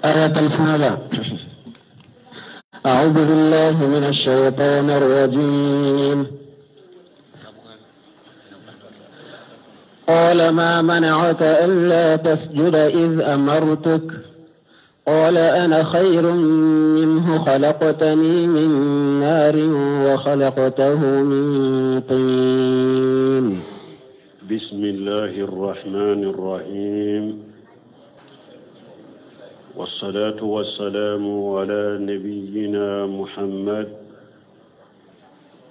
آية الفنادة. أعوذ بالله من الشيطان الرجيم. قال ما منعك ألا تسجد إذ أمرتك؟ قال أنا خير منه، خلقتني من نار وخلقته من طين. بسم الله الرحمن الرحيم، والصلاة والسلام على نبينا محمد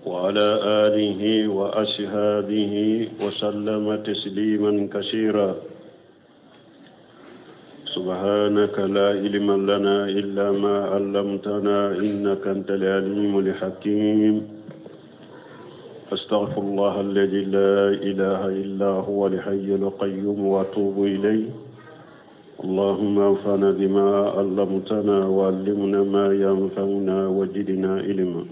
وعلى آله وأصحابه وسلم تسليما كثيرا. سبحانك لا علم لنا إلا ما علمتنا إنك أنت العليم الحكيم. أستغفر الله الذي لا إله إلا هو الحي القيوم وأتوب إليه. اللهم انفعنا بما علمتنا وعلمنا ما ينفعنا وزدنا علما.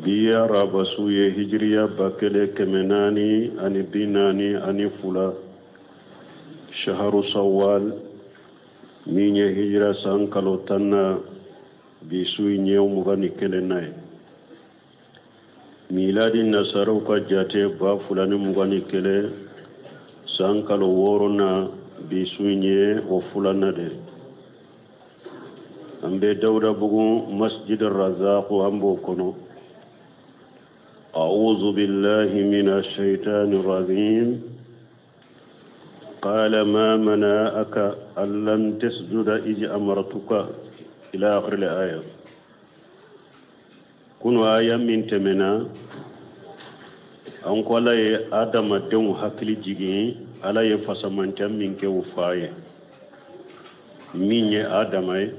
Bi araba su ye, hijiriya 1442, shaharu sawal, min ye hijira san kalo 10 na, bi su in ye 21 na ye. Miladi nasaraw ka jate 2021 san kalo 6 na, bi su in ye o 2nan de. An bɛ Dawudabugu Masjid Razaq, an b'o kɔnɔ. أعوذ بالله من الشيطان الرجيم. قال ما منعك ألا تسجد إذ أمرتك إلى آخر الآية. Kunu aya min tɛmɛna, an ko Ala ye adamadenw hakili jigin, Ala ye fasamanca min kɛ u fa ye, min ye Adama ye.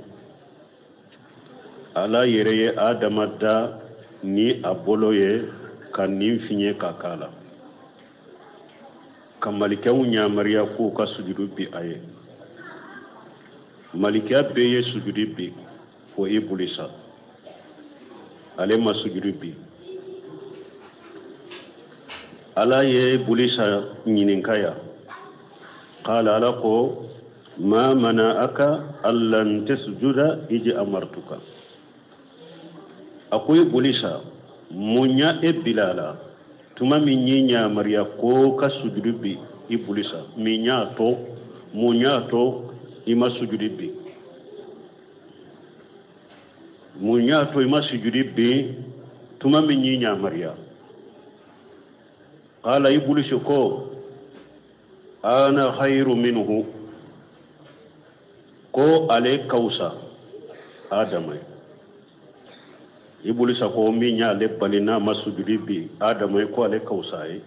Ala yɛrɛ ye Adama da ni a bolo ye, ka nin fiɲɛ ka k'a la, ka malikɛw yamaruya k'u ka sujudu bi a ye. Malikɛ bɛɛ ye sujudi bi fo Ibulisa, ale ma sujudi bi. Ala ye Ibulisa ɲininka ya. Qala, Ala ko: ma mana'aka allan tasjuda ij amartuka? A ko Ibulisa, mun ya e bila la tuma min ye yamaruya ko ka sujudi bi? Ibulisa, min y'a to, mun y'a to i ma sujudi bi? Mun y'a to i ma sujudi bi tuma min ye yamaruya? Qala, Ibulisi ko: ana khairu minhu, ko ale kausa Adama ye. Ibulisa ko min y'ale bali n'a ma sujudi bi Adama ye, ko ale kausa ye.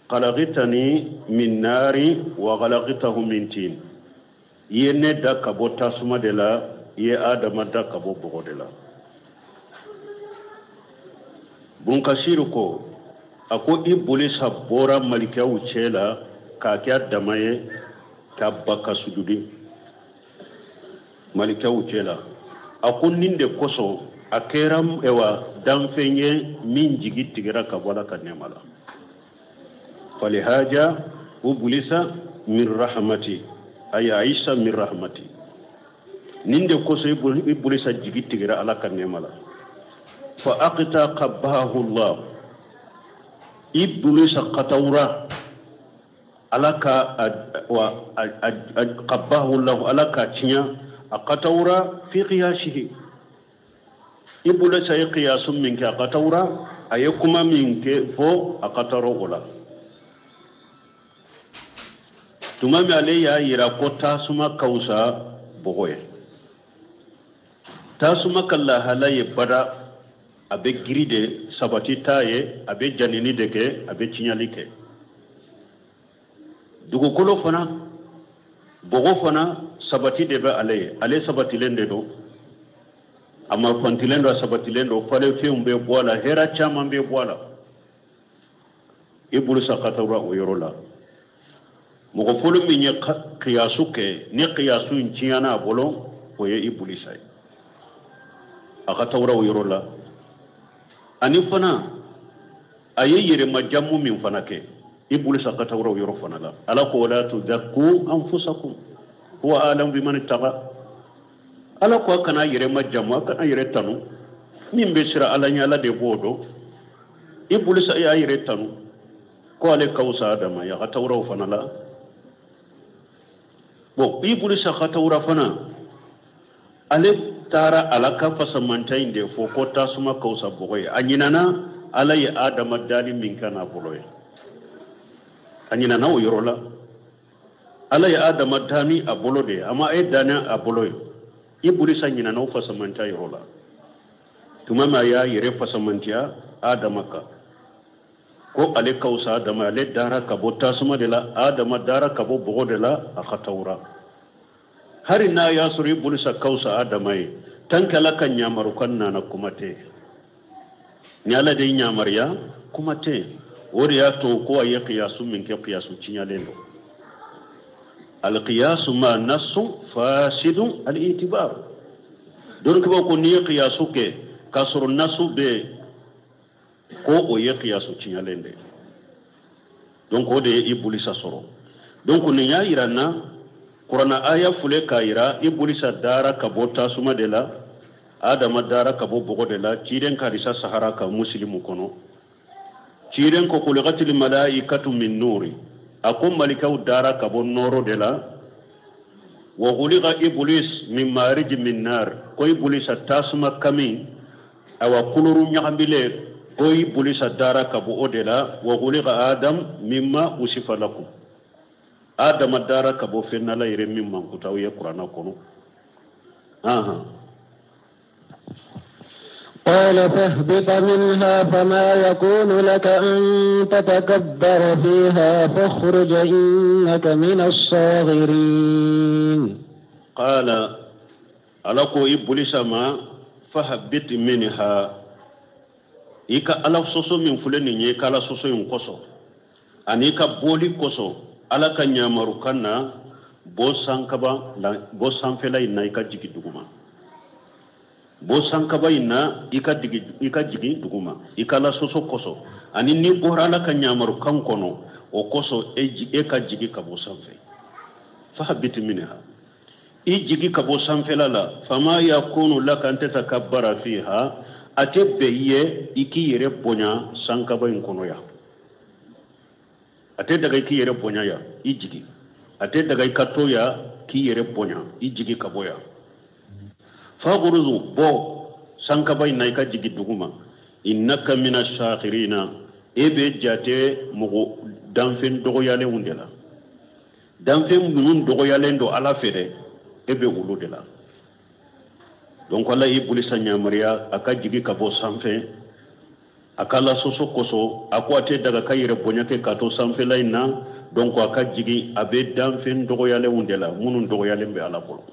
Khalaqtani min nari wa khalaqtahu min tin. I ye ne da ka bɔ tasuma de la, i ye Adama da ka bɔ bɔgɔ de la. Bunkasiru ko, a ko Ibulisa bɔra malikɛw cɛ la k'a kɛ a dama ye ka ba ka sujudi malikɛw cɛ la. A ko nin de kosɔn a kɛra ɛwa danfɛn ye min jigi tigɛra ka bɔ Ala ka nɛɛma la. Falihaja ubulisa min rahmati ay aisha min rahmati. Nin de kosɔn Ibulisa jigi tigɛra Ala ka nɛɛma la. Fa aqta qabbahu Allah, Ibulisa katawura Ala ka wa qabbahu Allah, Ala ka tiɲɛ a katawura fi qiyasihi. Ibulisa ye qiyasu min kɛ, a katawura, a ye kuma min kɛ fo a kataro o la. Tuma min ale y'a yira ko tasuma ka wusa bɔgɔ ye, tasuma ka lahala ye bada, a bɛ giri de sabati t'a ye, a bɛ janini de kɛ, a bɛ tiɲɛli kɛ. Dugukolo fana, bɔgɔ fana, sabati de bɛ ale ye, ale sabatilen de don, a ma fantilen don, a sabatilen don, falenfɛnw bɛ bɔ a la, hɛrɛ caman bɛ bɔ a la. Ibulisa katawura o yɔrɔ la. Mɔgɔ fɔlɔ min ye kiyasu kɛ ni kiyasu in tiɲɛna a bolo, o ye Ibulisa ye. A ka tawura o yɔrɔ la. Ani fana a ye yɛrɛmajamu min fana kɛ, Ibulisa ka tawura o yɔrɔ fana la. Ala ko: wala tuzakku anfusakum. Huwa alam biman ittaqa. Ala ko a kana yɛrɛ majamu, a kana yɛrɛ tanu. Min bɛ siran Ala ɲɛ, Ala de b'o dɔn. Ibulisa y'a yɛrɛ tanu ko ale ka wusa Adama ye, a ka tawuraw fana la. Bon, Ibulisa ka tawura fana, ale taara Ala ka fasamanta in de fɔ ko tasuma ka wusa bɔgɔ ye. A ɲinana Ala ye Adama dali min kɛ n'a bolo ye, a ɲinana o yɔrɔ la. Ala ye Adama dani a bolo de ye, a ma e dani a bolo ye. Ibulisa ɲinana o fasamanta yɔrɔ la. Tuma min a y'a yɛrɛ fasamantiya Adama kan ko ale ka wusa Adama, ale dara ka bɔ tasuma de la, Adama dara ka bɔ bɔgɔ de la, a ka tawura. Hari n'a y'a sɔrɔ Ibulisa ka wusa Adama ye, tant que Ala ka ɲamarukan nana, kuma tɛ. Ni Ala de ye ɲamariya, kuma tɛ. O de y'a to ko a ye kiyasu min kɛ, kiyasu tiɲalen don. Alqiyasu ma nasu fasidun al-itibar. Dɔnnikɛbaaw ko n'i ye kiyasu kɛ k'a sɔrɔ nasu bɛ, ko o ye kiyasu tiɲalen de. Donc o de ye Ibulisa sɔrɔ. Donc nin y'a yira n na, Kuranna aya fule k'a yira Ibulisa dara ka bɔ tasuma de la, Adama dara ka bɔ bɔgɔ de la. Ciden ka hadisa sahara ka Musilimu kɔnɔ, ciden ko khuliqatil malaikatu min nuri, a ko malikaw dara ka bɔ nɔɔrɔ de la. Wa khuliqa iblis min marij min nar, ko Ibulisa tasuma kami, awa kuluru ɲagamilen, ko Ibulisa dara ka bɔ o de la. Wa khuliqa Adam mimma usifa lakum, Adama dara ka bɔ fɛn n'Ala yɛrɛ min mankuta aw ye Kuranna kɔnɔ. Ahan. قال فاهبط منها فما يكون لك أن تتكبر فيها فاخرج إنك من الصاغرين. قال ala ko Ibulisa ma fahbit minha, i ka Ala sɔsɔ min filɛ nin ye, i ka Ala sɔsɔ in kosɔn ani i ka bɔli kosɔn Ala ka ɲamarukan na, bɔ sankaba la, bɔ sanfɛla in na, i ka jigin duguma. Bɔ sankaba in na, i ka jigin, i ka jigin duguma, i ka Ala sɔsɔ kosɔn ani n'i bɔra Ala ka ɲamarukan kɔnɔ, o kosɔn e ka jigin ka bɔ sanfɛ. Fahbit minha, i jigi ka bɔ sanfɛla la. Fama yakunu laka an tatakabbara fiha, a tɛ bɛn i ye i k'i yɛrɛ bonya sankaba in kɔnɔ yan. A tɛ daga i k'i yɛrɛ bonya yan, i jigi. A tɛ daga i ka to yan k'i yɛrɛ bonya, i jigi ka bɔ yan. Fakhruju, bɔ sankaba in na, i ka jigi duguma. Innaka mina sakhirina, e bɛ jate mɔgɔ danfɛn dɔgɔyalenw de la. Danfɛn minnu dɔgɔyalen don Ala fɛ dɛ, e bɛ olu de la. Donc Ala y'i Ibulisa ɲamariya a ka jigi ka bɔ sanfɛ a ka Ala sɔsɔ kosɔn. A ko a tɛ daga ka yɛrɛ bonya kɛ k'a to sanfɛla in na. Donc a ka jigin, a bɛ danfɛn dɔgɔyalenw de la, minnu dɔgɔyalen bɛ Ala bolo.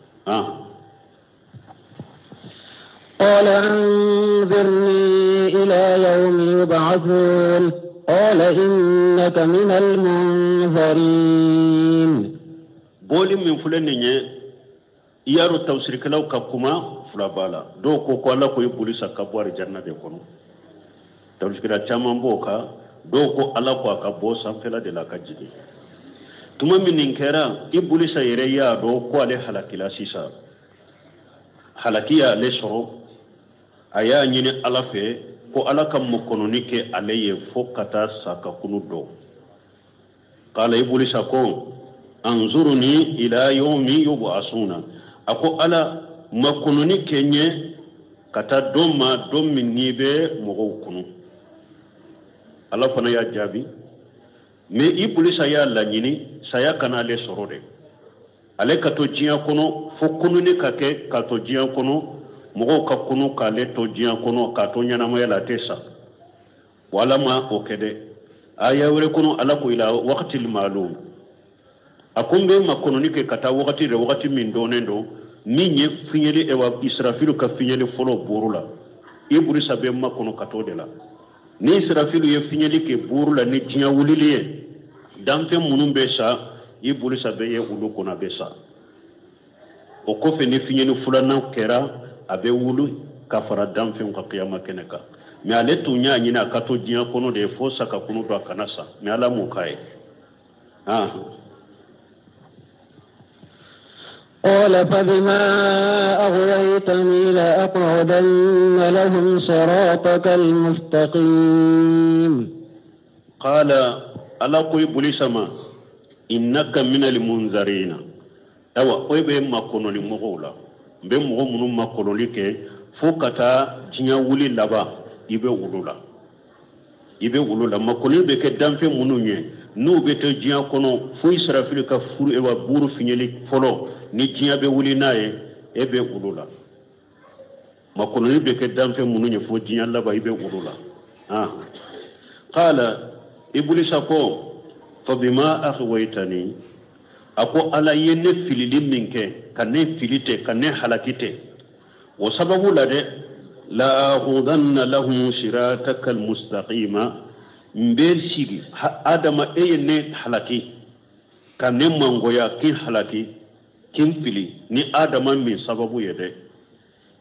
قال أنظرني إلى يوم يبعثون قال إنك من المنظرين. Bɔli min filɛ nin ye, i y'a dɔn tafsirikɛlaw ka kuma fila b'a la. Dɔw ko ko Ala ko Ibulisa ka bɔ alijanna de kɔnɔ, tafsirikɛla caman b'o kan. Dɔw ko Ala ko a ka bɔ sanfɛla de la ka jigin. Tuma min nin kɛra, Ibulisa yɛrɛ y'a dɔn ko ale halakila sisan, halaki y'ale sɔrɔ. A y'a ɲini Ala fɛ ko Ala ka makɔnɔni kɛ ale ye fo ka taa sa ka kunu dɔn. Kala Ibulisa ko anzuruni ila yawmi yub'asuna, a ko Ala makɔnɔni kɛ n ye ka taa don ma, don min n'i bɛ mɔgɔw kunu. Ala fana y'a jaabi. Mais Ibulisa y'a laɲini saya kana ale sɔrɔ dɛ, ale ka to diɲɛ kɔnɔ fo kununi ka kɛ, ka to diɲɛ kɔnɔ, mɔgɔw ka kunu k'ale to diɲɛ kɔnɔ, k'a to ɲɛnamaya la, a tɛ sa. Wa Ala ma o kɛ dɛ. Aya wɛrɛ kɔnɔ, Ala ko ila waqtil ma'lum, a ko n bɛ makɔnɔni kɛ ka taa wagati de, wagati min dɔnnen don, min ye fiɲɛli, ewa Israfilu ka fiɲɛli fɔlɔ buuru la. Ibulisa bɛ makɔnɔ ka t'o de la. Ni Israfilu ye fiɲɛli kɛ buuru la ni diɲɛ wulili ye, danfɛn minnu bɛ sa, Ibulisa bɛ ye olu kɔnɔ, a bɛ sa. O kɔfɛ ni fiɲɛli filanan kɛra, a bɛ wuli ka fara danfɛnw ka kiyama kɛnɛ kan. Mais ale tun y'a ɲini a ka to diɲɛ kɔnɔ de fo sa ka kunu don, a kana sa. Mais Ala m'o k'a ye. قال فبما أغويتني لأقعدن لهم صراطك المستقيم. قال ala ko Iblisa ma innaka minal munzarina, awa ko e bɛ makɔnɔli mɔgɔw la, n bɛ mɔgɔ minnu makɔnɔli kɛ fo ka taa diɲɛ wuli laban, i bɛ olu la, i bɛ olu la. Makɔnɔli bɛ kɛ danfɛn minnu ye n'u bɛ to diɲɛ kɔnɔ fo Israfil ka furu ewa buru fiɲɛli fɔlɔ ni diɲɛ bɛ wuli n'a ye, e bɛ olu la. Makɔnɔli bɛ kɛ danfɛn minnu ye fo diɲɛ laban, i bɛ olu la. Qala Iblisa ko fabima aghwaytani, a ko ala ye ne filili min kɛ, ka ne fili tɛ, ka ne halaki tɛ, o sababu la dɛ, la aqudanna lahum sirataka almustaqima, n bɛ sigi adama e ye ne halaki ka ne mangoya k'i halaki k'i fili ni adama min sababu ye dɛ,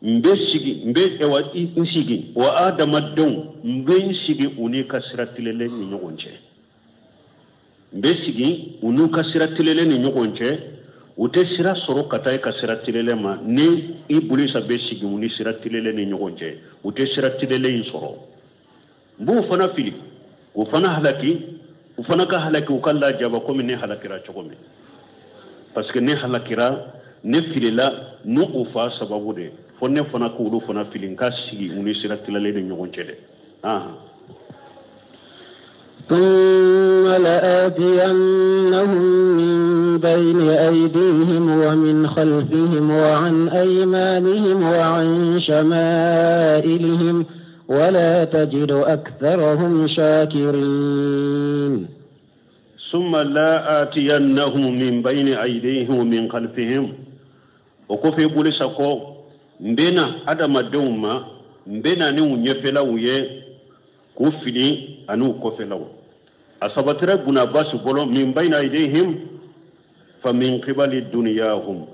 n bɛ sigi n bɛ ewa n sigi o adamadenw, n bɛ n sigi u n'i ka sira tilenlen ni ɲɔgɔn cɛ, n bɛ sigi u n'u ka sira tilenlen ni ɲɔgɔn cɛ, u tɛ sira sɔrɔ ka taa i ka sira tilenlen ma. Ni Iblisa bɛ sigi u ni sira tilenlen ni ɲɔgɔn cɛ, u tɛ sira tilenlen in sɔrɔ. N b'u fana fili, u fana halaki, u fana ka halaki, u ka lajaba komi ne halakira cogo min, parce que ne halakira, ne filila n'u u fa sababu de, fo ne fana k'olu fana fili, n ka sigi u ni sira tilenlen ni ɲɔgɔn cɛ dɛ. ثم لآتينهم من بين أيديهم ومن خلفهم وعن أيمانهم وعن شمائلهم ولا تجد أكثرهم شاكرين. ثم لآتينهم من بين أيديهم ومن خلفهم، وكفي بوليس أكو مبينا أدم الدوما مبينا نيو نيفلا ويه k'u fili ani u kɔfɛlaw. A sabatira Ibn Abbas bolo min bayna aydihim fa min qibali dunyahum,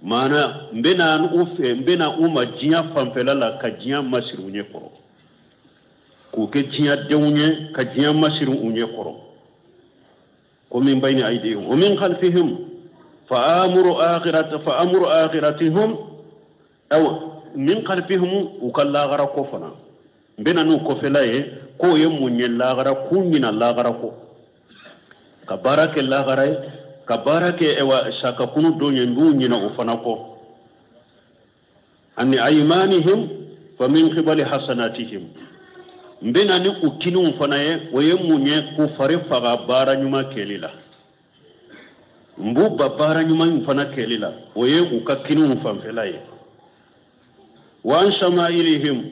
maana n bɛna u fɛ, n bɛna u ma diɲɛ fanfɛla la ka diɲɛ masiri u ɲɛ kɔrɔ, k'u kɛ diɲɛ denw ye ka diɲɛ masiri u ɲɛ kɔrɔ. Ko min bayna aydihim wa min khalfihim fa amuru akhirat fa amuru akhiratihum, aw min khalfihim u ka lagara ko fana, n bɛna n'u kɔfɛla ye k'o ye mun ye lagara, k'u ɲina lagara kɔ, ka baara kɛ lagara ye, ka baara kɛ ewa sakakunu don ye, n b'u ɲina o fana kɔ. Ani aymanihim fa min qibali hasanatihim, n bɛna ni u kiniw fana ye, o ye mun ye k'u fari faga baara ɲuman kɛli la, n b'u ba baara ɲuman in fana kɛli la, o ye u ka kiniw fanfɛla ye. Wa an shama'ilihim,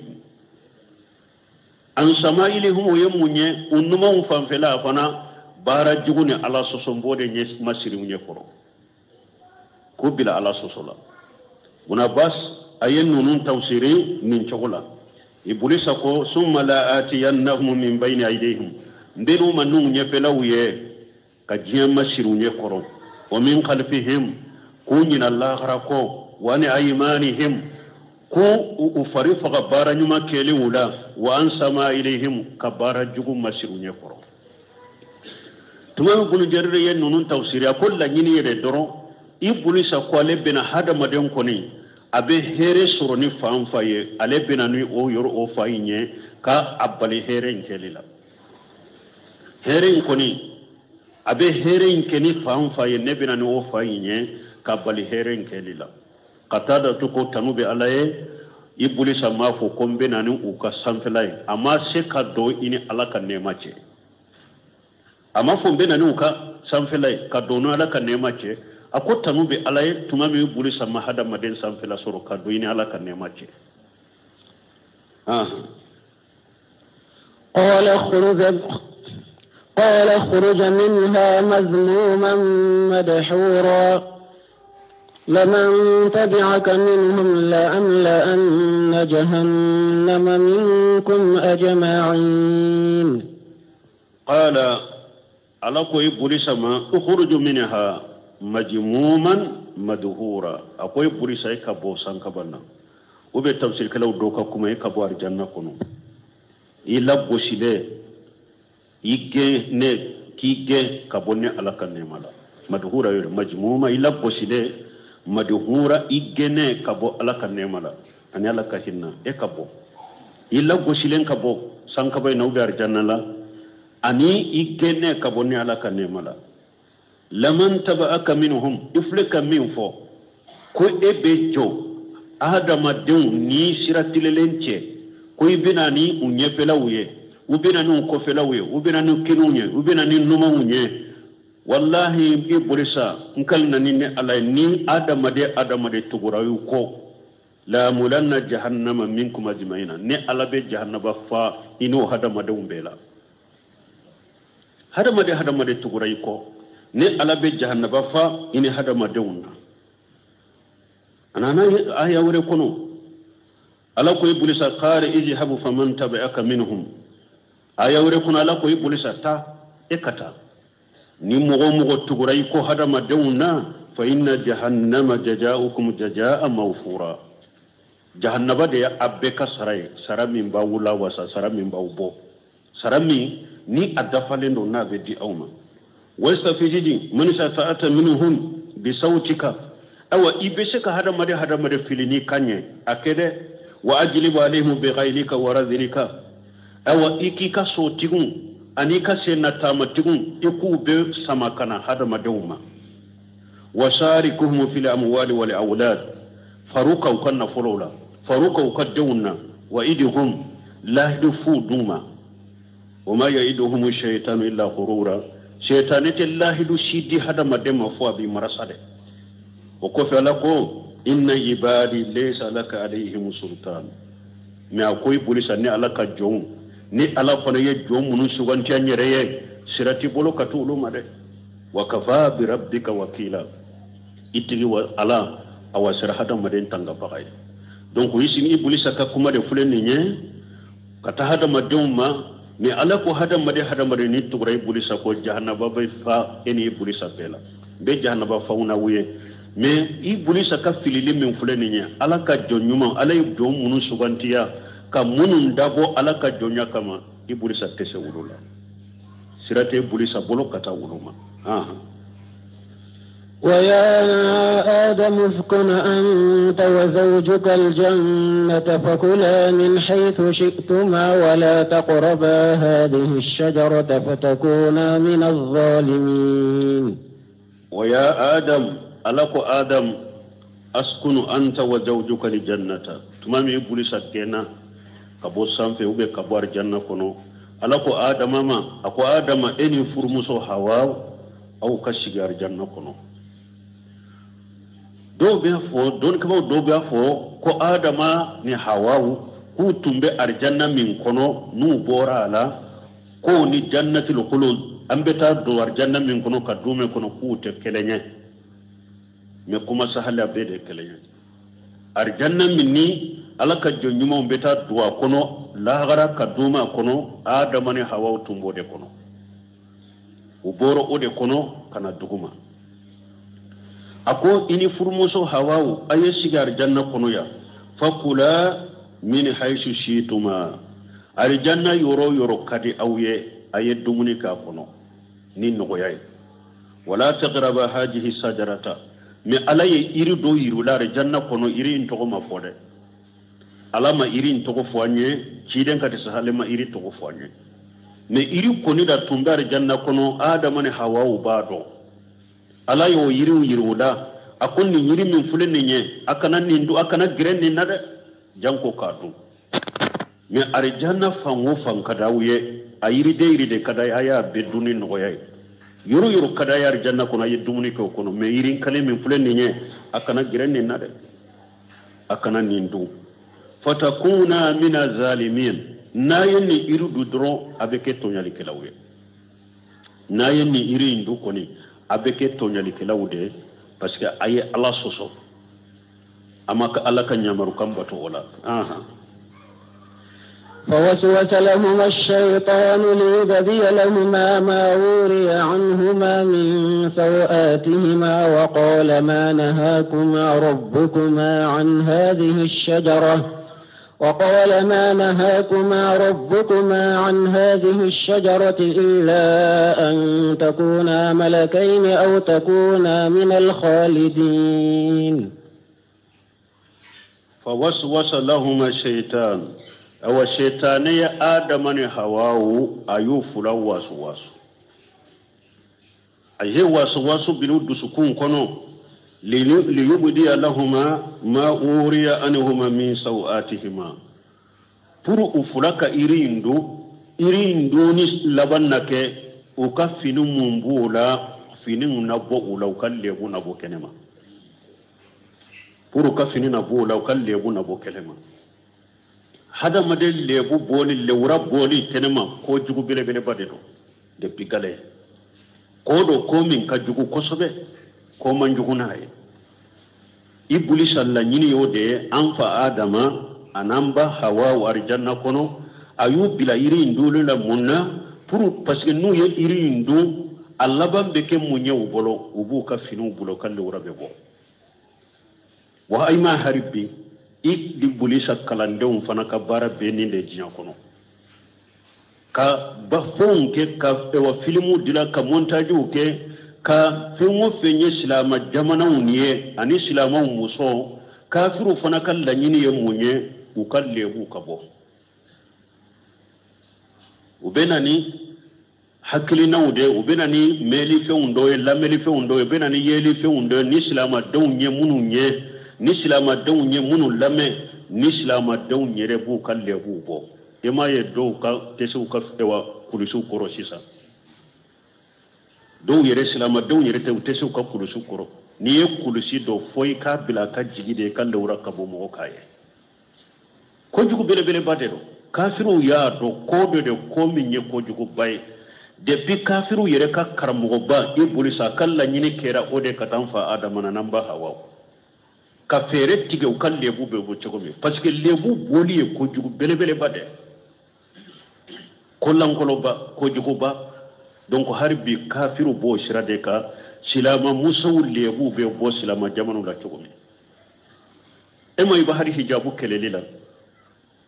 an samailihum o ye mun ye u numanw fanfɛla fana, baara jugu ni ala sɔsɔ n b'o de ɲɛ masiri u ɲɛ kɔrɔ, k'u bila ala sɔsɔ la. Ibn Abbas a ye ninnu tafsiri nin cogo la. Iblisa ko summa la atiyannahum min bayni aydihim, n bɛn'u ma n'u ɲɛfɛlaw ye ka diɲɛ masiri u ɲɛ kɔrɔ, wa min khalfihim k'u ɲina lahara kɔ, wa ni aymanihim ko u fari faga baara ɲuman kɛlenw la, wa an samailihim ka baara jugu masiri u ɲɛ kɔrɔ. Tuma min Ibn Jarir ye ninnu tafsiri, a ko laɲini yɛrɛ dɔrɔn, Iblisa ko ale bɛna hadamaden kɔni a bɛ hɛrɛ sɔrɔ ni fan fa ye, ale bɛna ni o yɔrɔ o fa in ye ka a bali hɛrɛ in kɛli la. Hɛrɛ in kɔni a bɛ hɛrɛ in kɛ ni fan fa ye, ne bɛna ni o fa in ye ka bali hɛrɛ in kɛli la. Ka taa da to ko tanu bɛ ala ye, Iblisa m'a fɔ ko n bɛna ni u ka sanfɛla ye, a ma se ka don i ni ala ka nɛɛma cɛ. A ma fɔ n bɛna ni u ka sanfɛla ye ka don ni ala ka nɛɛma cɛ, a ko tanu bɛ ala ye tuma min Iblisa ma hadamaden sanfɛla sɔrɔ ka don i ni ala ka nɛɛma cɛ. قال اخرج منها مذموما مدحورا لمن تبعك منهم لأملأن جهنم منكم أجمعين. قال ala ko Iblisa ma ukhruju minha majmuman madhura, a ko Iblisa e ka bɔ sankaba na, o bɛ tafsirikɛlaw dɔw ka kuma e ka bɔ arijanna kɔnɔ, i lagosilen, i gɛn ne k'i gɛn ka bɔ ne ala ka nɛɛma la. Madhura yɛrɛ majmuma, i lagosilen Madhura i gɛnɛ ka bɔ Ala ka nɛɛma la ani Ala ka hinɛ e ka bɔ i lagosilen ka bɔ sankaba in na ou bien arijanna la ani i gɛnɛ ka bɔ ni Ala ka nɛɛma la. Laman taba'aka minhum, i filɛ ka min fɔ ko e bɛ jɔ adamadenw ni sira tilelen cɛ, ko i bɛna ni u ɲɛfɛlaw ye, u bɛna ni u kɔfɛlaw ye, u bɛna ni kiniw ye, u bɛna ni numanw ye. Wallahi i bolisa n kalina ni ne Ala ye, ni adamaden tugura y'u kɔ, la mulanna jahannama minkum ajma'ina, ne Ala bɛ jahannaba fa i n'o hadamadenw bɛɛ la. Hadamaden tugura i kɔ, ne Ala bɛ jahannaba fa i ni hadamadenw na. A nana aya wɛrɛ kɔnɔ, Ala ko i bolisa qala izhabu faman tabi'aka minhum. Aya wɛrɛ kɔnɔ, Ala ko i bolisa taa e ka taa ni mɔgɔ o mɔgɔ tugura i kɔ hadamadenw na, fa inna jahannama jazaukum jazaa mawfura. Jahannaba de ye a bɛɛ ka sara ye, sara min b'aw lawasa, sara min b'aw bɔ, sara min ni a dafalen don n'a bɛ di aw ma. Wastafizidi man istata'ata minhum bisawtika, awa i bɛ se ka hadamaden fili n'i kan ye, a kɛ dɛ. Wa ajlibu alayhim bighaylika wa radhilika, awa i k'i ka sotigiw ani ka senna taamatigiw i k'u bɛɛ sama ka na hadamadenw ma. Washarikuhum fil amwali wal awlad, faru ka u ka nafolow la, faru ka u ka denw na. Wa idihum, lahidu fu d'u ma. Wa ma ya'iduhum shaytanu illa ghurura, seytaane tɛ lahidu si di hadamaden ma fo a b'i marasa dɛ. O kɔfɛ Ala ko inna ibadi laysa laka alayhim sultan. Mais a ko i bolisa ni Ala ka jɔnw, ni Ala fana ye jɔn minnu suganti an yɛrɛ ye, sira t'i bolo ka t'olu ma dɛ. Wa kafa bi rabbika wakila, i tigi wa Ala a wa sera hadamaden tangabaga ye. Donc i sini i bolisa ka kuma de filɛ nin ye ka taa hadamadenw ma. Mais Ala ko hadamaden ni tugura i bolisa ko jahannaba bɛ fa e ni i bolisa bɛɛ la, n bɛ jahannaba faw n'aw ye. Mais i bolisa ka filili min filɛ nin ye, Ala ka jɔn ɲuman, Ala ye jɔn minnu sugantiya ka minnu dabɔ Ala ka jɔnya kama, i bolisa tɛ se olu la, sira tɛ bolisa bolo ka taa olu ma. ويا آدم اسكن أنت وزوجك الجنة فكلا من حيث شئتما ولا تقربا هذه الشجرة فتكونا من الظالمين. ويا آدم، ألك آدم أسكن أنت وزوجك الجنة، تمام إبليس كنا كبو سانفي وبي كبو الجنة كنو. ألك آدم ما أكو آدم إني فرمسو حواو أو كشجر الجنة كنو. Dɔw b'a fɔ, dɔnnikɛbaaw dɔw b'a fɔ ko Adama ni Hawawu k'u tun bɛ arijanna min kɔnɔ n'u bɔra a la, k'o ni jannatul khulud an bɛ taa don arijanna min kɔnɔ ka don min kɔnɔ k'u tɛ kelen ye. Mais kuma sahali a bɛɛ de ye kelen ye. Arijanna min ni Ala ka jɔn ɲumanw bɛ taa don a kɔnɔ lahara ka don a kɔnɔ, Adama ni Hawawu tun b'o de kɔnɔ. U bɔra o de kɔnɔ ka na dugu ma. A ko i ni furumuso Hawawu a ye sigi arijanna kɔnɔ yan, fakula min haythu shi'tuma, arijanna yɔrɔ o yɔrɔ ka di aw ye a ye dumuni k'a kɔnɔ ni nɔgɔya ye. Wala taqraba hadhihi sajarata, mais Ala ye yiri dɔ yir'u la arijanna kɔnɔ, yiri in tɔgɔ ma fɔ dɛ. Ala ma yiri in tɔgɔ fɔ an ye, ciden ka tɛ ale ma yiri tɔgɔ fɔ an ye. Mais yiri kɔni da tun bɛ arijanna kɔnɔ, Adama ni Hawawu b'a dɔn. Ala y'o yiriw yir'u la, a ko nin yiri min filɛ nin ye, a kana nin dun, a kana gɛrɛ nin na dɛ, janko k'a dun. Mais arijanna fan o fan ka d'aw ye, a yiriden yiriden ka d'a ye, a y'a bɛɛ dun ni nɔgɔya ye. Yɔrɔ yɔrɔ ka d'a ye arijanna kɔnɔ, a ye dumuni kɛ o kɔnɔ. Mais yiri kelen min filɛ nin ye, a kana gɛrɛ nin na dɛ, a kana nin dun. Fatakuna mina zalimin, n'a ye nin yiri dun dɔrɔn a bɛ kɛ tɔɲalikɛlaw ye. N'a ye nin yiri in dun kɔni, a bɛ kɛ tɔɲalikɛlaw de ye, parce que a ye Ala sɔsɔ, a ma Ala ka ɲamarukan bato o la. فوسوس لهما الشيطان ليبدي لهما ما وري عنهما من سوآتهما وقال ما نهاكما ربكما عن هذه الشجرة وقال ما نهاكما ربكما عن هذه الشجرة إلا أن تكونا ملكين أو تكونا من الخالدين. فوسوس لهما الشيطان أو الشيطان آدم حواء أيوف لو وسواس أيه وسواس بلود سكون كنو ليبدي لهما ما أوري أنهما من سوآتهما pour u fila ka iri in dun iri in dunni laban na kɛ u ka fini mun b'u la finiw na bɔ u la u ka lebu na bɔ kɛnɛma pour u ka fini na bɔ u la u ka lebu na bɔ kɛnɛma hadamaden lebu bɔli lewura bɔli kɛnɛma ko jugu belebeleba de don depuis gale ko do ko min ka jugu kosɛbɛ ko man jugu n'a ye Ibulisa laɲini y'o de ye an fa Adama an'an ba Hawa arijanna kɔnɔ a y'u bila yiri in dunni la mun na pour parce que n'u ye yiri in dun a laban bɛ kɛ mun ye u bolo u b'u ka finiw bolo ka lewura bɛ bɔ wa a ma hari bi Ibulisa kalandenw fana ka baara bɛ nin de diɲɛ kɔnɔ ka bafɛnw kɛ ka filimuw dilan ka montagew kɛ ka fɛn o fɛn ye silamɛ jamanaw ye ani silamɛw musow kafiriw fana ka laɲini ye mun ye u ka lebu ka bɔ u bɛ na ni hakilinaw de u bɛ na ni mɛlifɛnw dɔ ye lamɛlifɛnw dɔ ye u bɛ na ni yelifɛnw dɔ ye ni silamɛdenw ye minnu ye ni silamɛdenw ye minnu lamɛn ni silamɛdenw yɛrɛ b'u ka lebuw bɔ i m'a ye dɔw ka tɛ se u ka kulusiw kɔrɔ sisan dɔw yɛrɛ silamɛdenw yɛrɛ tɛ u tɛ se u ka kulusiw kɔrɔ n'i ye kulusi dɔ fɔ i k'a bila a ka jigi de i ka lewura ka bɔ mɔgɔ k'a ye kojugu belebeleba de don kafiriw y'a dɔn ko dɔ de ko min ye kojuguba ye depuis kafiriw yɛrɛ ka karamɔgɔba Ibulisa a ka laɲini kɛra o de ka taa an fa Adama na n'an ba Hawa ka fɛɛrɛ tigɛ u ka lebu bɛ bɔ cogo min parce que lebu bɔli ye kojugu belebeleba de ko lankoloba kojuguba donc hari bi kafiriw b'o sira de kan silama musow lebu bɛ bɔ silama jamanaw la cogo min e ma i bɛ hari hijabu kɛlɛli la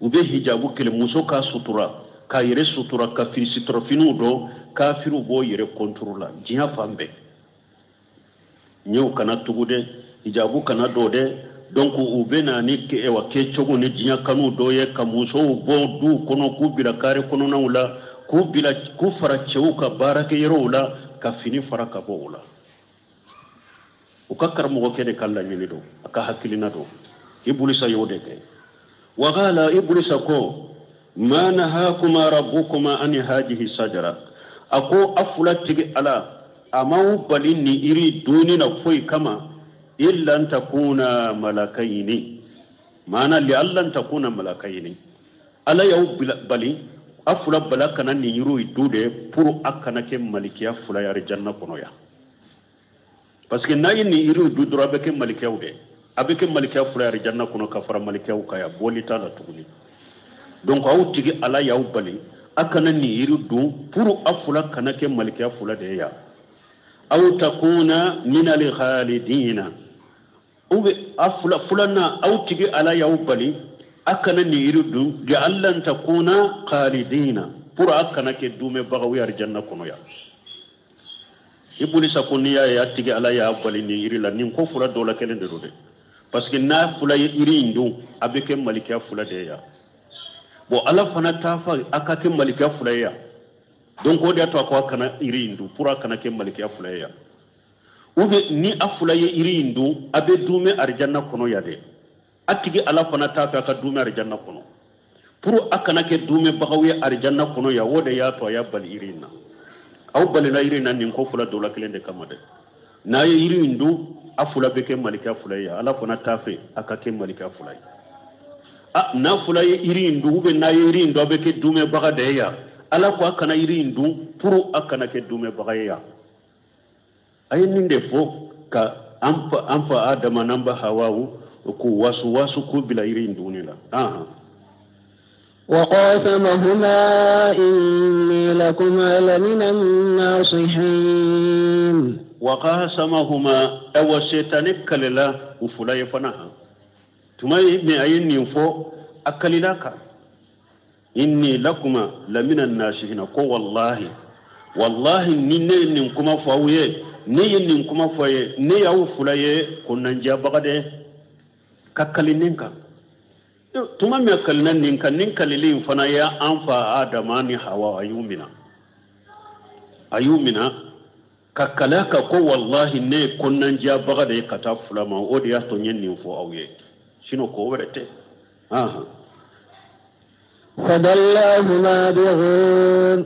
u bɛ hijabu kɛlɛ muso ka sutura k'a yɛrɛ sutura ka fini suturafiniw dɔn kafiriw b'o yɛrɛ kɔntoro la diɲɛ fan bɛɛ ɲɛw kana tugu dɛ hijabu kana don dɛ donc u bɛ na ni kɛcogo ni diɲɛ kanu dɔ ye ka musow bɔ duw kɔnɔ k'u bila kare kɔnɔnaw la k'u bila k'u fara cɛw ka baarakɛyɔrɔw la ka fini fara ka bɔ o la u ka karamɔgɔkɛ de ka laɲini don a ka hakilina don Ibulisa y'o de kɛ waqala Ibulisa ko ma nahakuma rabbukuma an hadihi sajara a ko a fila tigi ala a m'aw bali ni iri dunni na foyi kama illa an takuna malakayini maana li alla an takuna malakayini ala y'aw bali a fila bala kana nin yiriw dun de pour a kana kɛ malikiya fila ye arijanna kɔnɔ yan parce que n'a ye nin yiriw dun dɔrɔn a bɛ kɛ malikiyaw de a bɛ kɛ malikiya fila ye arijanna kɔnɔ ka fara malikiyaw kan yan bɔli t'a la tuguni donc aw tigi ala y'aw bali a kana nin yiri dun pour a fila kana kɛ malikiya fila de ye yan aw takuna min al-khalidina ou bien a fila filanan aw tigi ala y'aw bali a kana nin yiri dun li alla takuna khalidina pour a kana kɛ dumɛbagaw ye arijanna kɔnɔ yan Ibulisa ko n'i y'a ye a tigi ala y'a bali nin yiri la nin ko fila dɔ la kelen de don dɛ parce que n'a fila ye yiri in dun a bɛ kɛ malikiya fila de ye yan bon ala fana t'a fɔ a ka kɛ malikiya fila ye yan donc o de y'a to a ko a kana yiri in dun pour a kana kɛ malikiya fila ye yan ou bien ni a fila ye yiri in dun a bɛ dumɛ arijanna kɔnɔ yan dɛ a tigi ala fana t'a fɛ a ka dumɛ arijanna kɔnɔ pour a kana kɛ dumɛbagaw ye arijanna kɔnɔ yan o de y'a to a y'a bali yiri in na aw balila yiri in na nin ko fila dɔ la kelen de kama dɛ n'a ye yiri in dun a fila bɛ kɛ malikiya fila ye ala fana t'a fɛ a ka kɛ malikiya fila ye a n'a fila ye yiri in dun ou bien n'a ye yiri in dun a bɛ kɛ dumɛbaga de ye yan ala ko a kana yiri in dun pour a kana kɛ dumɛbaga ye yan a ye nin de fɔ ka an fa Adama n'an ba Hawawu k'u wasu wasu k'u bila yiri in dunni la. وقاسمهما إني لكما لمن الناصحين وقاسمهما أو شيطان كللا وفلا يفنها tuma min a ye nin fɔ A kalila kan inni lakuma lamina nasihina ko wallahi wallahi ni ne ye nin kuma fɔ aw ye, ne ye nin kuma fɔ ye, ne y'aw fila ye ko nandiyabaga dɛ. Ka kali nin kan tuma min a kalina nin kan, nin kalili in fana ye an fa Adama ni Hawa a y'u minɛ, a y'u minɛ ka kali a kan ko wallahi ne ye kɔnɔnandiyabaga de ye ka taa fila ma, o de y'a to n ye nin fɔ aw ye, sinon ko wɛrɛ tɛ. فدلاهما بغرور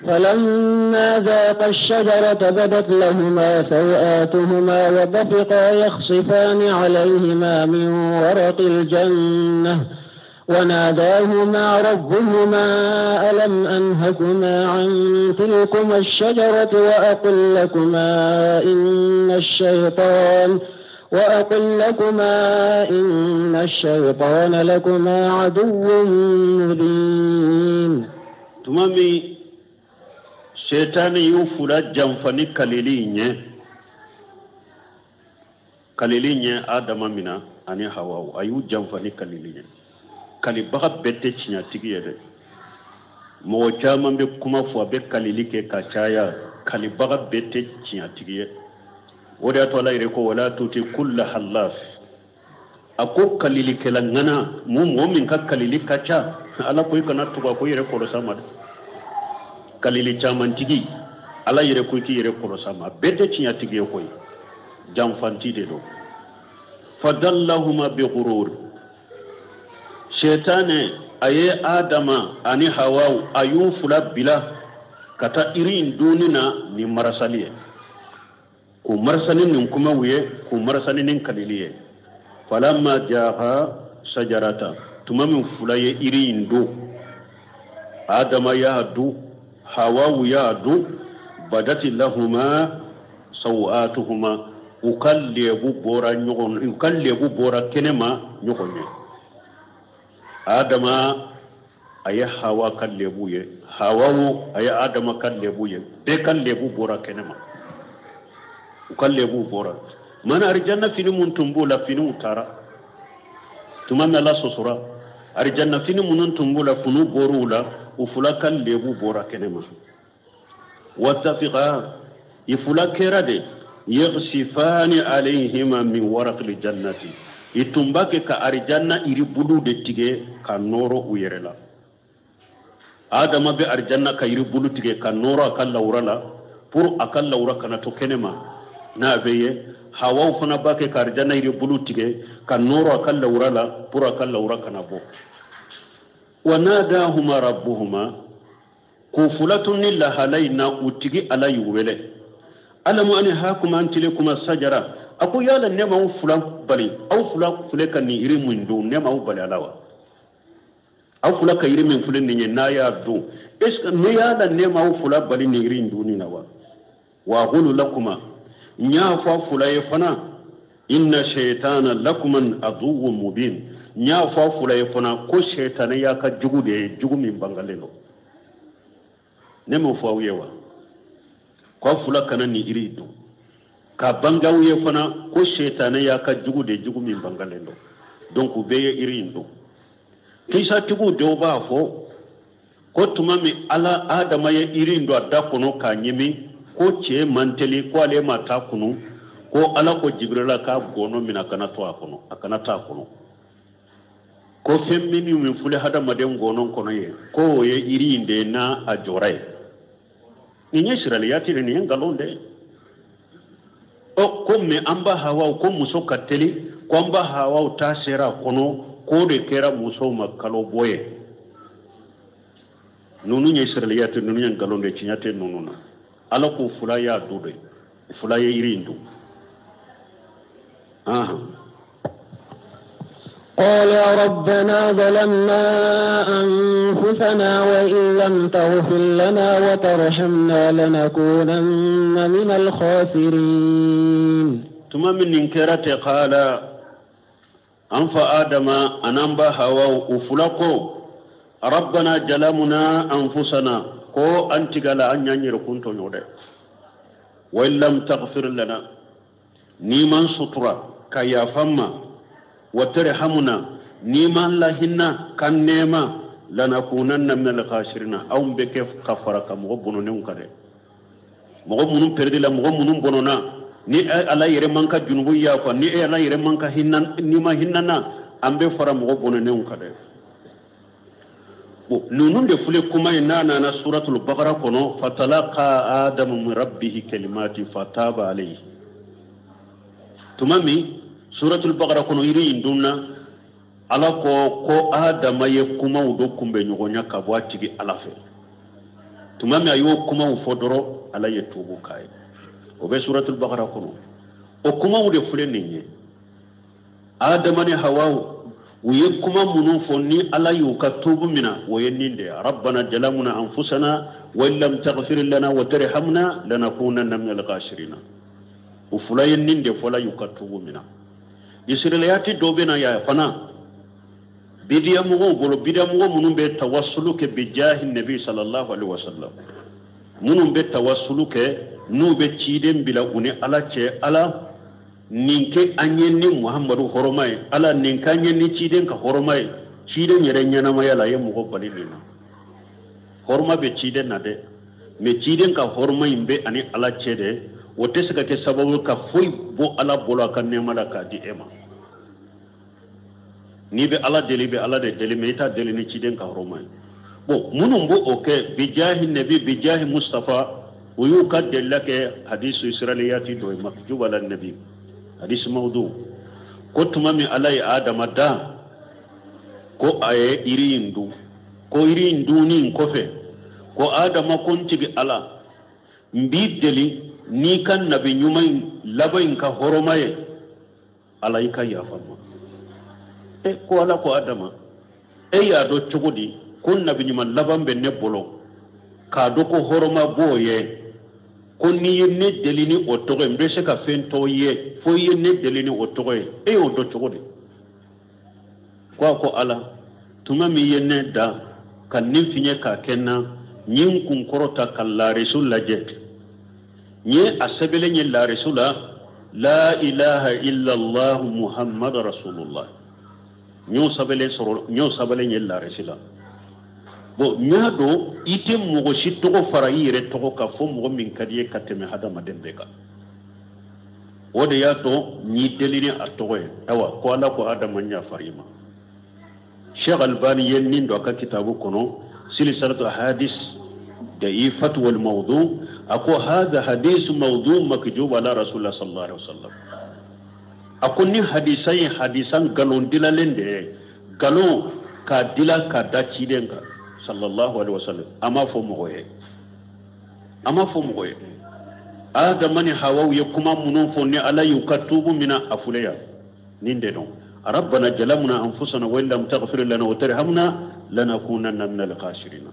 فلما ذاقا الشجرة بدت لهما سوآتهما وطفقا يخصفان عليهما من ورق الجنة وناداهما ربهما ألم أنهكما عن تلكما الشجرة وأقل لكما إن الشيطان لكما عدو مبين. Tuma min shetani y'u fula janfa ni kalili in ye, kalili in ye Adama mina ani Hawa, a y'u janfa ni kalili ye. Kalibaga bɛɛ tɛ tiɲɛtigi ye dɛ. Mɔgɔ caman bɛ kuma fɔ, a bɛ kalili kɛ ka caya, kalibaga bɛɛ tɛ tiɲɛtigi ye. O de y'a to Ala yɛrɛ ko wala tuti kulla hallaf, a ko kalilikɛla ŋana, mun mɔgɔ min ka kalili ka ca, Ala ko i kana tugu a ko i yɛrɛ kɔlɔsi a ma dɛ. Kalili camantigi, Ala yɛrɛ ko i k'i yɛrɛ kɔlɔsi a ma, bɛɛ tɛ tiɲɛtigi ye koyi, janfanti de don. Fadallahuma bi ghurur, shetane a ye Adama ani Hawa a y'u fila bila ka taa iri in dunni na ni marasali ye, k'u marasali nin kumaw ye, k'u marasali nin kalili ye. Falamma jaha sajarata, tuma min fila ye iri in dun, Adama y'a dun, Hawawu y'a dun, badati lahuma sawatuhuma, u ka lebu bɔra ɲɔgɔn, u ka lebu bɔra kɛnɛma ɲɔgɔn ye. Adama a ye Hawa ka lebu ye, Hawawu a ye Adama ka lebu ye, bɛɛ ka lebu bɔra kɛnɛma, u ka lebu bɔra. Mana arijanna fini mun tun b'u la, finiw taara. Tuma min Ala sɔsɔra, arijanna fini minnu tun b'u la, finiw bɔr'u la, u fila ka lebu bɔra kɛnɛma. Wattafiqa, i fila kɛra de yaghsifani alayhima min waraqil jannati, i tun b'a kɛ ka arijanna yiribulu de tigɛ ka nɔrɔ u yɛrɛ la. Adama bɛ arijanna ka yiribulu tigɛ ka nɔrɔ a ka lawura la pour a ka lawura kana to kɛnɛma n'a bɛ ye. Hawaw fana b'a kɛ ka arijanna yiribulu tigɛ ka nɔrɔ a ka lawura la pour a ka lawura kana bɔ. Wa nadahuma rabbuhuma, k'u fila tun ni lahala in na, u tigi Ala y'u wele. Alamu ani hakuma an tilekuma sajara, a ko yala ne m'aw fila bali, aw fila filɛ ka nin yiri min dun, ne m'aw bali a la wa? Aw fila ka yiri min filɛ nin ye n'a y'a dun, est ce que ne yala ne m'aw fila bali nin yiri in dunni na wa? Wa aqulu lakuma, n y'a fɔ aw fila ye fana, inna shaytana lakuma aduwwun mubin, n y'a fɔ aw fila ye fana ko shetani y'a ka jugu de ye, jugu min bangalen don. Ne m'o fɔ aw ye wa? Ko aw fila kana nin yiri dun, ka bange aw ye fana ko shetani y'a ka jugu de, jugu min bangalen don. Donc u bɛɛ ye yiri in dun. Kisatigiw dɔw b'a fɔ ko tuma min Ala Adama ye yiri in don a da kɔnɔ k'a ɲimi, ko cɛ man teli, ko ale ma taa kunu, ko Ala ko Jibirila k'a gɔnɔ minɛ a kana to a kɔnɔ, a kana taa a kɔnɔ. Ko fɛn min filɛ hadamaden gɔnɔ kɔnɔ ye, ko o ye yiri in de ye n'a a jɔra ye. Nin ye siraliyati de, nin ye nkalon de ye. Ɔ ko mɛ an ba Hawaw ko muso ka teli, ko an ba Hawaw ta sera a kɔnɔ, k'o de kɛra musow ma kalo bɔ ye. Ninnu ye siraliyati, ninnu ye nkalon de, tiɲɛ tɛ ninnu na. Ala ko fila y'a dun de, fila ye yiri in dun. قال ربنا ظلمنا أنفسنا وإن لم تغفر لنا وترحمنا لنكونن من الخاسرين. Tuma min nin kɛra ten, qala an fa Adama an'an ba Hawa u fila ko rabbana jalamuna anfusana, ko an tigala an y'an yɛrɛ kun tɔɲɔ dɛ. Wa in lam taghfir lana, n'i man sutura ka yafa n ma, wa tarhamuna, N'i m'an lahinɛ ka nɛɛma lanakunanna minal khasirina anw bɛ kɛ ka fara ka mɔgɔ bɔnɔnenw kan dɛ mɔgɔ minnu pɛrɛdila mɔgɔ minnu bɔnɔna ni ala yɛrɛ man ka junubu yafa ni ala yɛrɛ man ka hinɛ n'i ma hinɛ na an bɛ fara mɔgɔ bɔnɔnenw kan dɛ bon ninnu de filɛ kuma in n'a nana suratul bakara kɔnɔ fatalaqa adamu min rabbihi kalimati fataba alayhi tuma min suratul bakara kɔnɔ yiri in dunna ala ko ko adama ye kumaw dɔ kunbɛ ɲɔgɔnya ka bɔ a tigi ala fɛ tuma min a y'o kumaw fɔ dɔrɔn ala ye tuubu k'a ye o bɛ suratul bakara kɔnɔ o kumaw de filɛ nin ye adama ni hawaw u ye kuma minnu fɔ ni ala y'u ka tuubu mina o ye nin de ye rabbana jalamuna anfusana wa in lam taghfir lana wa tarhamna lanakunanna minal khasirina u fila ye nin de fɔla y'u ka tuubu mina israiliyati dɔ bɛ na yan fana bidiya mɔgɔw bolo bidiya mɔgɔ minnu bɛ tawasulu kɛ bijahi nabi sallallahu alaihi wasallam minnu bɛ tawasulu kɛ n'u bɛ ciden bila u ni ala cɛ ala nin kɛ an ye ni muhamadu hɔrɔma ye ala nin k'an ye ni ciden ka hɔrɔma ye ciden yɛrɛ ɲɛnamaya la a ye mɔgɔ bali nin na hɔrɔma bɛ ciden na dɛ mɛ ciden ka hɔrɔma in bɛ ani ala cɛ dɛ o tɛ se ka kɛ sababu ka foyi bɔ ala bolo a ka nɛɛma la k'a di e ma n'i bɛ ala deli i bɛ ala de deli mɛ i t'a deli ni ciden ka hɔrɔma ye bon minnu b'o o kɛ bijahi nabi bijahi mustafa o y'u ka delila kɛ hadisu israiliyati dɔ ye makjuba ala nabi hadisi mawdu ko tuma min ala ye adama da ko a ye yiri in dun ko yiri in dunni in kɔfɛ ko adama ko n tigi ala n b'i deli n'i ka nabi ɲuman in laban in ka hɔrɔma ye ala i ka yafa n ma e ko ala ko adama e y'a dɔn cogo di ko nabi ɲuman laban bɛ ne bolo k'a dɔn ko hɔrɔma b'o ye ko n'i ye ne deli ni o tɔgɔ ye n bɛ se ka fɛn tɔ ye fo i ye ne deli ni o tɔgɔ ye e y'o dɔn cogo di ko a ko ala tuma min ye ne da ka nin fiɲɛ k'a kɛ n na n ye n kun kɔrɔta ka laarisu lajɛ n ye a sɛbɛnlen ye laarisu la la ilaha illallah muhammadu rasulullah n y'o sɛbɛnlen sɔrɔ n y'o sɛbɛnlen ye laarisi la bon n y'a dɔn i tɛ mɔgɔ si tɔgɔ fara i yɛrɛ tɔgɔ kan fo mɔgɔ min ka di i ye ka tɛmɛ hadamaden bɛɛ kan o de y'a to n y'i deli ni a tɔgɔ ye ayiwa ko ala ko adama n yafara i ma Sheikh Albani ye nin don a ka kitabu kɔnɔ silsilatu hadis da'ifatu wal mawdu a ko hadha hadisu mawdu makjub ala rasulillah sallallahu alaihi wasallam a ko ni hadisa ye hadisa nkalon dilalen de ye nkalon k'a dila k'a da ciden kan sallallahu alaihi wasallam a ma fɔ mɔgɔ ye a ma fɔ mɔgɔ ye adama ni hawaw ye kuma minnu fɔ ni ala y'u ka tuubu mina a filɛ yan nin de don rabbana jalamna anfusana wa in lam taghfir lana wa tarhamna lanakunanna min al-khasirin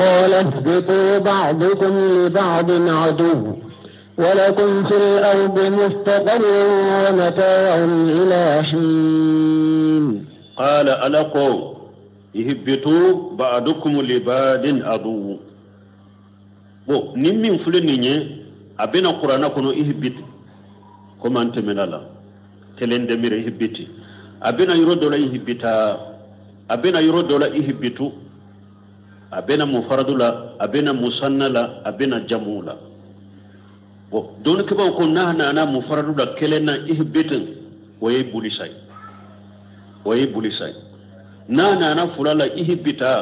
قال اهبطوا بعضكم لبعض عدو ولكم في الأرض مستقر ومتاع إلى حين قال ألقوا اهبطوا بعضكم لبعض عدو bon ni min filɛ nin ye a bɛna kuranna kɔnɔ ihbit komi an tɛmɛna la kelen demire ihbiti a bɛna yɔrɔ dɔ la ihbita a bɛna yɔrɔ dɔ la ihbitu a bɛna mufaradu la a bɛna musanna la a bɛna jamu la bon dɔnnikɛbaaw ko n'a nana mufaradu la kelen na ihbitin o ye bulisa ye o ye bulisa ye n'a nana fila la ihbita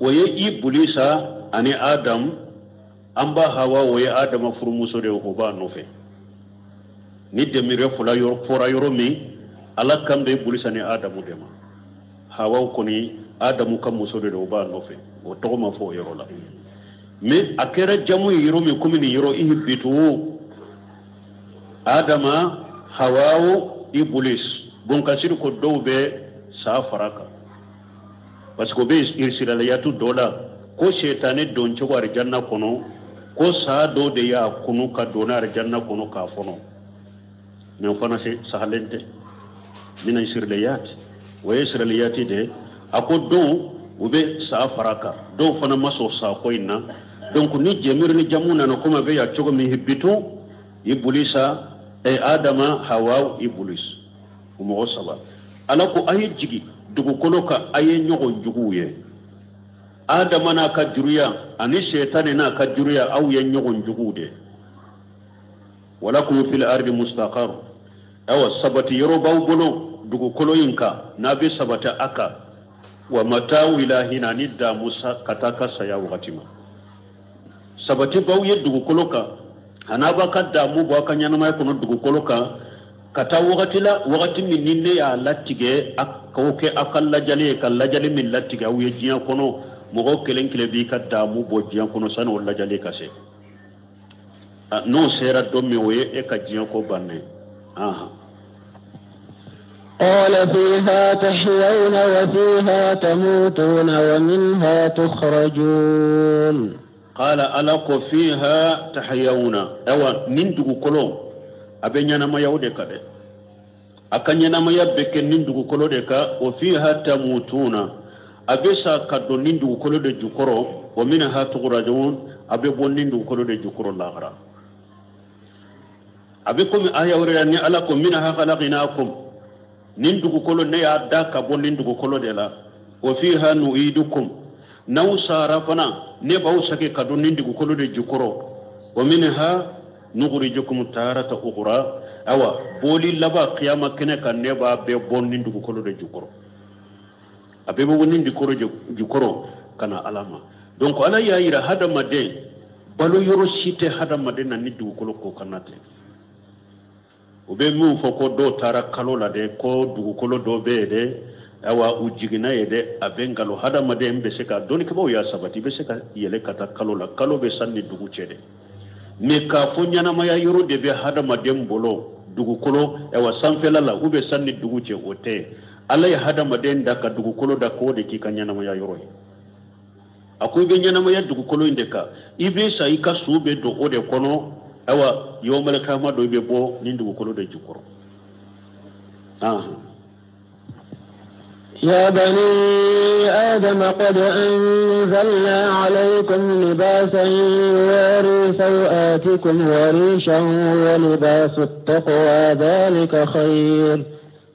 o ye i bulisa ani adam an ba hawa o ye adama furumuso de ye o b'a nɔfɛ ni demire fila yɔrɔ fɔra yɔrɔ min ala kan bɛ bulisa ni adamu de ma hawa kɔni adamu ka muso de don o b'a nɔfɛ o tɔgɔ ma fɔ o yɔrɔ la mais a kɛra jamu ye yɔrɔ min komi nin yɔrɔ ihbitu adama hawawo iblis bonkasiri ko dɔw bɛ saa fara kan parce que o bɛ irisilaliyatu dɔ la ko setane don cogo arijanna kɔnɔ ko saa dɔ de y'a kunu ka don arijanna kɔnɔ k'a fɔnɔ mais o fana se sahalen tɛ mina israiliyat o ye israiliyati de a ko dɔw u bɛ saa fara kan dɔw fana ma sɔn saa ko in na donc ni jɛmiri ni jamu nana komi a bɛ yan cogo min hibitu ibulisa adama hawaw iblis. O mɔgɔ saba Ala ko a ye jigin dugukolo kan, a ye ɲɔgɔn juguw ye. Adama n'a ka juruya ani shetani n'a ka juruya, aw ye ɲɔgɔn juguw de. Walakum fil ardi mustaqar, awa sabati yɔrɔ b'aw bolo dugukolo in kan, n'a bɛ sabati a kan. Wa mata'u ila hina, ni damu ka taa ka saya wagati ma. Sabati b'aw ye dugukolo kan, a n'a b'a ka damu bɔ a ka ɲɛnamaya kɔnɔ dugukolo kan ka taa wagati la, wagati min ni ne y'a latigɛ k'o kɛ aw ka lajali ye, ka lajali min latigɛ aw ye diɲɛ kɔnɔ. Mɔgɔ kelen kelen b'i ka damu bɔ diɲɛ kɔnɔ sani o lajali ka se. N'o sera don min, o ye e ka diɲɛ ko bannen. قال فيها تحيون وفيها تموتون ومنها تخرجون. قال ala ko fiha tahyawna, awa nin dugukolo a bɛ ɲɛnamaya o de kan dɛ, a ka ɲɛnamaya bɛ kɛ nin dugukolo de kan. Wa fiha tamutuna, a bɛ sa ka don nin dugukolo de jukɔrɔ. Wa minha tukhrajun, a bɛ bɔ nin dugukolo de jukɔrɔ lahara. A bɛ komi aya wɛrɛ la ni Ala ko minha khalaqnakum, nin dugukolo ne y'a da ka bɔ nin dugukolo de la. Wa fiha nu'idukum, n'aw sara fana ne b'aw sagi ka don nin dugukolo de jukɔrɔ. Wa minha nukhrijukum tarata ukhra, awa boli laban kiyama kɛnɛ kan ne b'a bɛɛ bɔ nin dugukolo de jukɔrɔ. A bɛɛ bɛ bɔ nin dugukolo jukɔrɔ ka na Ala ma. Donc Ala y'a yira hadamaden balo yɔrɔ si tɛ hadamaden na ni dugukolo ko kana tɛ. U bɛ min fɔ ko dɔw taara kalo la dɛ, ko dugukolo dɔ bɛ yen dɛ, awa u jiginna yen dɛ, a bɛ nkalon. Hadamaden bɛ se ka dɔnnikɛbaaw y'a sabati, i bɛ se ka yɛlɛ ka taa kalo la, kalo bɛ san ni dugu cɛ dɛ. Mais k'a fɔ ɲɛnamaya yɔrɔ de bɛ hadamaden bolo dugukolo awa sanfɛla la ou bien san ni dugu cɛ, o tɛ. Ala ye hadamaden da ka dugukolo da k'o de k'i ka ɲɛnamaya yɔrɔ ye. A ko i bɛ ɲɛnamaya dugukolo in de kan, i bɛ sa, i ka su bɛ don o de kɔnɔ. Awa yawmal kiyama dɔ i bɛ bɔ nin dugukolo de jukɔrɔ. يا بني آدم قد أنزلنا عليكم لباسا يواري سوآتكم وريشا ولباس التقوى ذلك خير،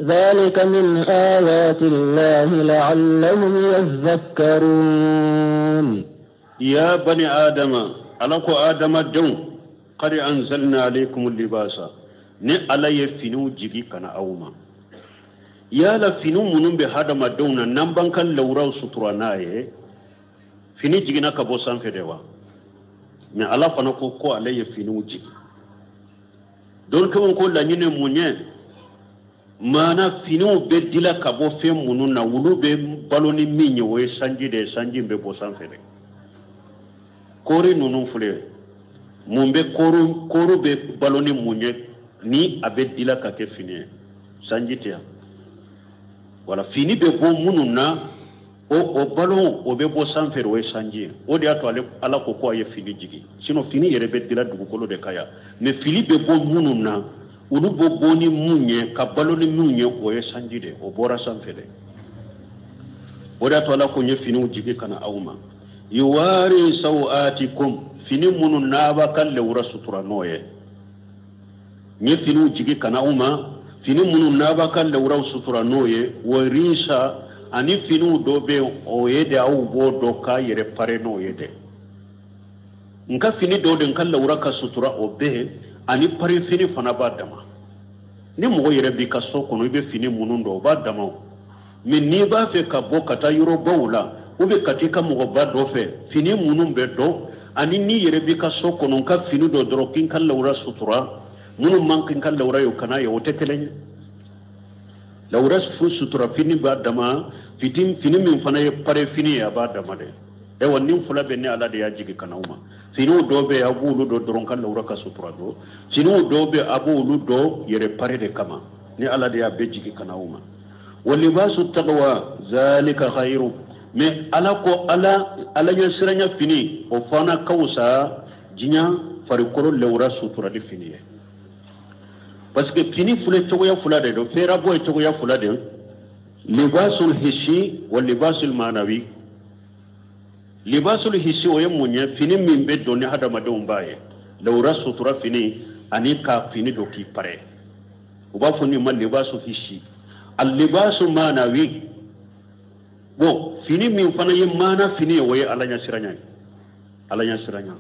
ذلك من آيات الله لعلهم يذكرون. يا بني آدم، ألقوا آدم الدون قد أنزلنا عليكم اللباس، ni Ala ye finiw jigi ka na aw ma. Yala finiw minnu bɛ hadamadenw na n'an b'an ka lawuraw sutura n'a ye, fini jiginna ka bɔ sanfɛ de wa? Mais Ala fana ko ko ale ye finiw jigi. Dɔnnikɛw ko laɲini mun ye? Maana finiw bɛ dila ka bɔ fɛn minnu na, olu bɛ balo ni min ye, o ye sanji de ye. Sanji bɛ bɔ sanfɛ de. Kɔɔri ninnu filɛ, mun bɛ kɔɔri bɛ balo ni mun ye ni a bɛ dila ka kɛ fini ye? Sanji tɛ yan. Wala fini bɛ bɔ minnu na, o balo o bɛ bɔ sanfɛ, o ye sanji ye. O de y'a to ale Ala ko ko a ye fini jigin. Sinon fini yɛrɛ bɛ dila dugukolo de kan yan. Mais fini bɛ bɔ minnu na, olu bɛ bɔ ni mun ye ka balo ni mun ye, o ye sanji de, o bɔra sanfɛ de. O de y'a to Ala ko n ye finiw jigin ka na aw ma. Yuwari sawatikum, fini minnu n'a b'a ka lewura sutura n'o ye. N ye finiw jigin ka na aw ma, fini minnu n'a b'a ka lewuraw sutura n'o ye. Wa risa, ani finiw dɔ bɛ yen, o ye de aw b'o dɔn k'a yɛrɛ pare n'o ye dɛ. N ka fini dɔw de n ka lewura ka sutura o bɛ yen, ani pare fini fana b'a dama. Ni mɔgɔ yɛrɛ b'i ka so kɔnɔ, i bɛ fini minnu dɔn o b'a dama o. Mais n'i b'a fɛ ka bɔ ka taa yɔrɔbaw la ou bien ka t'i ka mɔgɔba dɔ fɛ, fini minnu bɛ dɔn, ani n'i yɛrɛ b'i ka so kɔnɔ, n ka fini dɔ dɔrɔn k'i ka lawura sutura, minnu man k'i ka lawura ye o kana ye, o tɛ kelen ye. Lawura sutura fini b'a dama, fini min fana ye pare fini ye a b'a dama dɛ. Ayiwa nin fila bɛ ne Ala de y'a jigin ka na aw ma. Finiw dɔw bɛ yen a b'olu dɔn dɔrɔn ka lawura ka sutura dɔn, finiw dɔw bɛ a b'olu dɔn yɛrɛ pare de kama, ni Ala de y'a bɛɛ jigin ka na aw ma. Wa libasu taqwa zalika khairu, mais Ala ko Ala ɲɛsiranya fini o fana ka wusa diɲɛ farikolo lawura suturali fini ye. Parce que fini filɛ cogoya fila de don, fɛɛrɛbɔ ye cogoya fila de ye, libasul hissi wa libasul manawi. Libasul hissi o ye mun ye? Fini min bɛ don ni hadamadenw b'a ye, lawura sutura fini ani ka fini don k'i pare. U b'a fɔ nin ma libasu hissi, alibasu manawi. Bon, fini min fana ye maana fini ye, o ye Ala ɲɛsiranya ye. Ala ɲɛsiranya,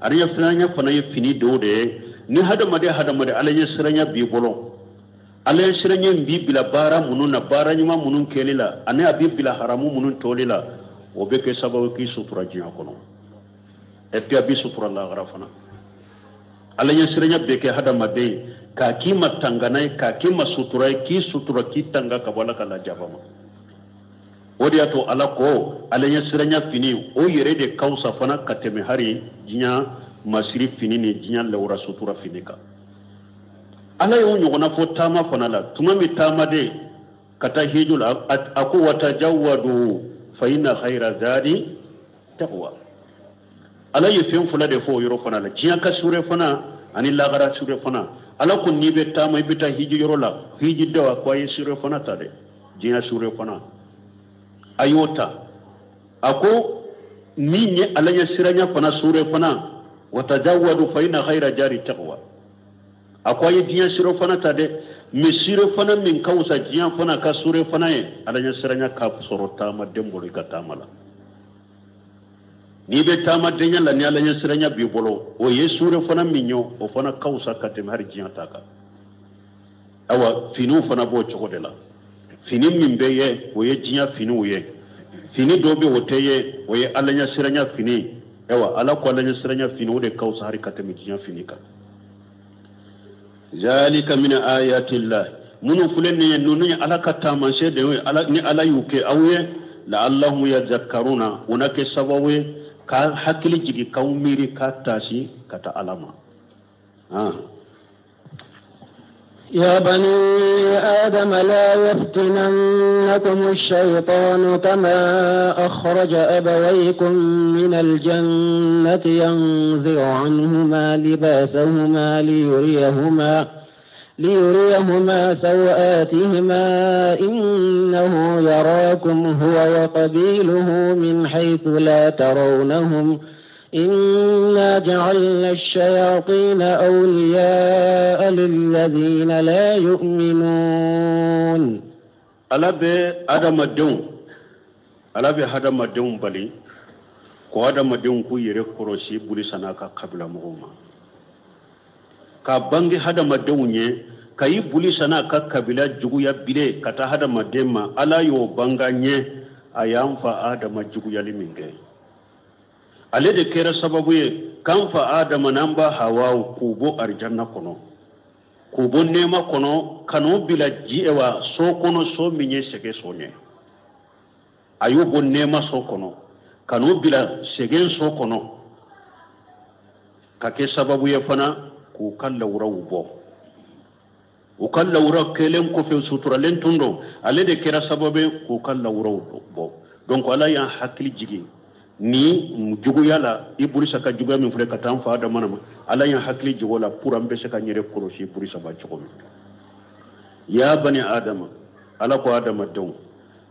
Ala ɲɛsiranya fana ye fini dɔw de ye. Ni hadamaden Ala ɲɛsiranya b'i bolo, Ala ɲɛsiranya in b'i bila baara minnu na, baara ɲuman minnu kɛli la, ani a b'i bila haramu minnu toli la, o bɛ kɛ sababu k'i sutura diɲɛ kɔnɔ, et puis a b'i sutura lahara fana. Ala ɲɛsiranya bɛ kɛ hadamaden k'a k'i ma tangana ye, k'a k'i ma sutura ye, k'i sutura, k'i tanga ka bɔ Ala ka lajaba ma. O de y'a to Ala ko ala ɲɛsiranya fini o yɛrɛ de ka fisa fana ka tɛmɛ hali diɲɛ masiri fini ni diɲɛ lawura sutura fini kan. Ala y'o ɲɔgɔnna fɔ taama fana la. Tuma min taamaden ka taa hiju la, a ko watajawwadu fa inna khayra zadi taqwa. Ala ye fɛn fila de fɔ o yɔrɔ fana la, diɲɛ ka sure fana ani lagara sure fana. Ala ko n'i bɛ taama, i bɛ taa hiji yɔrɔ la, hiji dɔ, a ko a ye sure fana ta dɛ, diɲɛ sure fana a y'o ta. A ko min ye Ala ɲɛsiranya fana sure fana, watajawwadu fa inna khayra jari taqwa. A ko a ye diɲɛ sure fana ta dɛ, mais sure fana min ka fisa diɲɛ fana ka sure fana ye, Ala ɲɛsiranya ka sɔrɔ taamaden bolo i ka taama la. N'i bɛ taamadenya la ni Ala ɲɛsiranya b'i bolo, o ye sure fana min ye, o fana ka fisa ka tɛmɛ hali diɲɛ ta kan. Awa, finiw fana b'o cogo de la. Fini min bɛ ye, o ye diɲɛ finiw ye. Fini dɔw bɛ o tɛ ye, o ye Ala ɲɛsiranya fini. Awa, Ala ko Ala ɲɛsiranya fini o de ka fisa hali ka tɛmɛ diɲɛ fini kan. Zalika min ayatillah, minnu filɛ nin ye, ninnu ye Ala ka taamasiyɛn de ye, Ala ni Ala y'u kɛ aw ye, la'allahum yadhakkaruna, o na kɛ sababu ye ka hakili jigin, k'aw miiri, k'a taasi ka taa Ala ma. يا بني آدم لا يفتننكم الشيطان كما أخرج أبويكم من الجنة ينزع عنهما لباسهما ليريهما سوآتهما إنه يراكم هو وقبيله من حيث لا ترونهم إنا جعلنا الشياطين أولياء للذين لا يؤمنون. Ala bɛ adamadenw, Ala bɛ hadamadenw bali ko hadamadenw k'u yɛrɛ kɔlɔsi Ibilisa n'a ka kabila mɔgɔw ma, ka bange hadamadenw ye ka Ibilisa n'a ka kabila juguya bile ka taa hadamaden ma. Ala y'o banga ɲɛ, a y'an fa Adama juguyali min kɛ, ale de kɛra sababu ye k'an fa Adama n'an ba Hawa k'u bɔ arijanna kɔnɔ, k'u bɔ nɛɛma kɔnɔ, ka n'u bila ji wa so kɔnɔ, so min ye sɛgɛ so ye. A y'u bɔ nɛɛma so kɔnɔ ka n'u bila sɛgɛn so kɔnɔ, ka kɛ sababu ye fana k'u ka lawuraw bɔ. U ka lawura kɛlen kɔfɛ, suturalen tun don, ale de kɛra sababu ye k'u ka lawuraw bɔ. Donc Ala y'an hakili jigin ni juguya la, Ibilisa ka juguya min filɛ ka taa an fa Adama ma, Ala y'an hakili jigin o la pour an bɛ se ka yɛrɛ kɔlɔsi Ibilisa ma cogo min. Ya bani Adama, Ala ko adamadenw,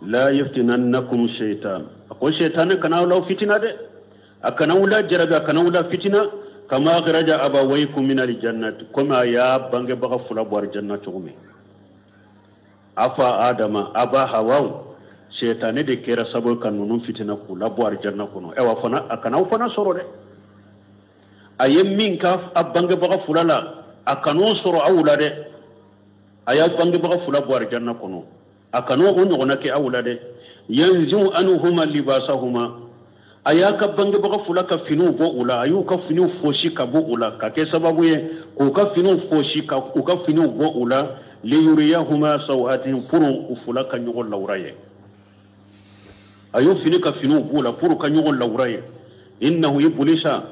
la yaftinannakum shaytan, a ko shaytan kana aw la fitina dɛ, a kana aw la jarabi, a kana aw la fitina, kama akhraja abawaykum min aljannati, komi a y'a bangebaga fila bɔ arijanna cogo min. A fa Adama, a ba Hawa, shetani de kɛra sababu ka ninnu fitina k'u labɔ arijanna kɔnɔ. Ayiwa fana, a kana aw fana sɔrɔ dɛ. A ye min k'a a bangebaga fila la, a kan'o sɔrɔ aw la dɛ. A y'a bangebaga fila bɔ arijanna kɔnɔ, a kan'o o ɲɔgɔnna kɛ aw la dɛ. Yanzi'u anhuma libasahuma, a y'a ka bangebaga fila ka finiw bɔ u la, a y'u ka finiw fosi ka bɔ u la, ka kɛ sababu ye k'u ka finiw fosi ka u ka finiw bɔ u la, liyuriyahuma sawatihim, pour u fila ka ɲɔgɔn lawura ye. A y'u fini ka finiw b'u la pour ka ɲɔgɔn lawura ye. Innahu iblisa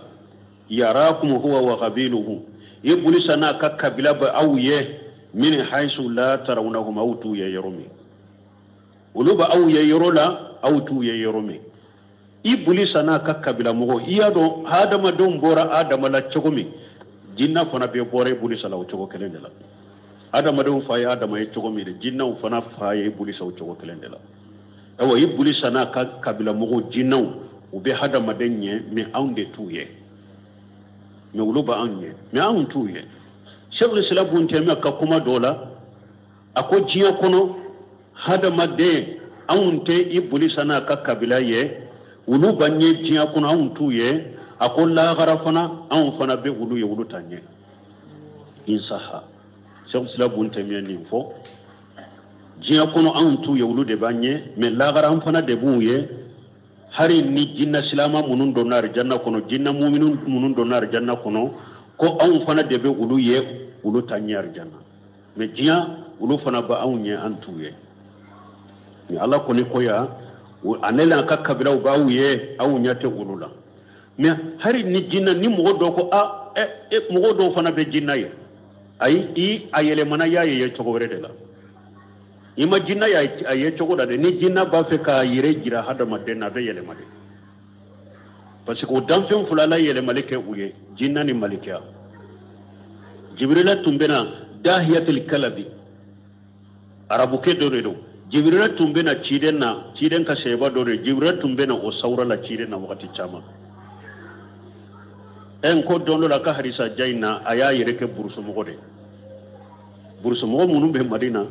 yarakum huwa wa qabiluhu, Iblisa n'a ka kabila bɛ aw ye, min haythu la tarawnahum, aw t'u ye yɔrɔ min, olu bɛ aw ye yɔrɔ la, aw t'u ye yɔrɔ min. Iblisa n'a ka kabila mɔgɔw, i y'a dɔn hadamadenw bɔra Adama la cogo min, jinna fana bɛ bɔra Iblisa la o cogo kelen de la. Adamadenw fa ye Adama ye cogo min de, jinnaw fana fa ye Iblisa o cogo kelen de la. Ayiwa, Iblisa n'a ka kabila mɔgɔw, jinnaw, u bɛ hadamaden ɲɛ, mais anw de t'u ye, mais olu b'anw ɲɛ, mais anw t'u ye. Cheikhul Islam Ibn Taymiyyah ka kuma dɔ la, A ko diɲɛ kɔnɔ hadamaden anw tɛ Ibulisa n'a ka kabila ye, olu b'an ɲɛ diɲɛ kɔnɔ, anw t'u ye. A ko lahara fana anw fana bɛ olu ye, olu t'an ɲɛ. Insaha Sɛku Sila bun Tɛmiya nin fɔ, diɲɛ kɔnɔ anw t'u ye, olu de b'an ɲɛ, mais lahara an fana de b'u ye. Hari ni jinna silama minnu donna arijanna kɔnɔ, jinna muminu minnu donna arijanna kɔnɔ, ko anw fana de bɛ olu ye, olu t'an ɲɛ arijanna. Mais diɲɛ olu fana bɛ anw ɲɛ, an t'u ye. Ni Ala kɔni ko yan, ale n'a ka kabilaw b'aw ye, aw ɲɛ tɛ olu la. Mais hari ni jinna ni mɔgɔ dɔw ko a mɔgɔ dɔw fana bɛ jinna ye, ayi, i a yɛlɛmana y'a ye cogo wɛrɛ de la. I ma jinna a ye cogo la dɛ. Ni jinna b'a fɛ k'a yɛrɛ jira hadamaden na, a bɛ yɛlɛma de, parce que o danfɛn fila la yɛlɛmali kɛ u ye, jinna ni malikiya. Jibirila tun bɛ na dahiyatil kalabi, arabukɛ dɔ de don. Jibirila tun bɛ na ciden na, ciden ka sɛba dɔ de. Jibirila tun bɛ na o sawura la ciden na wagati caman. N ko don dɔ la ka harisa ja in na, a y'a yɛrɛ kɛ burusomɔgɔ de, burusomɔgɔ minnu bɛ Madina.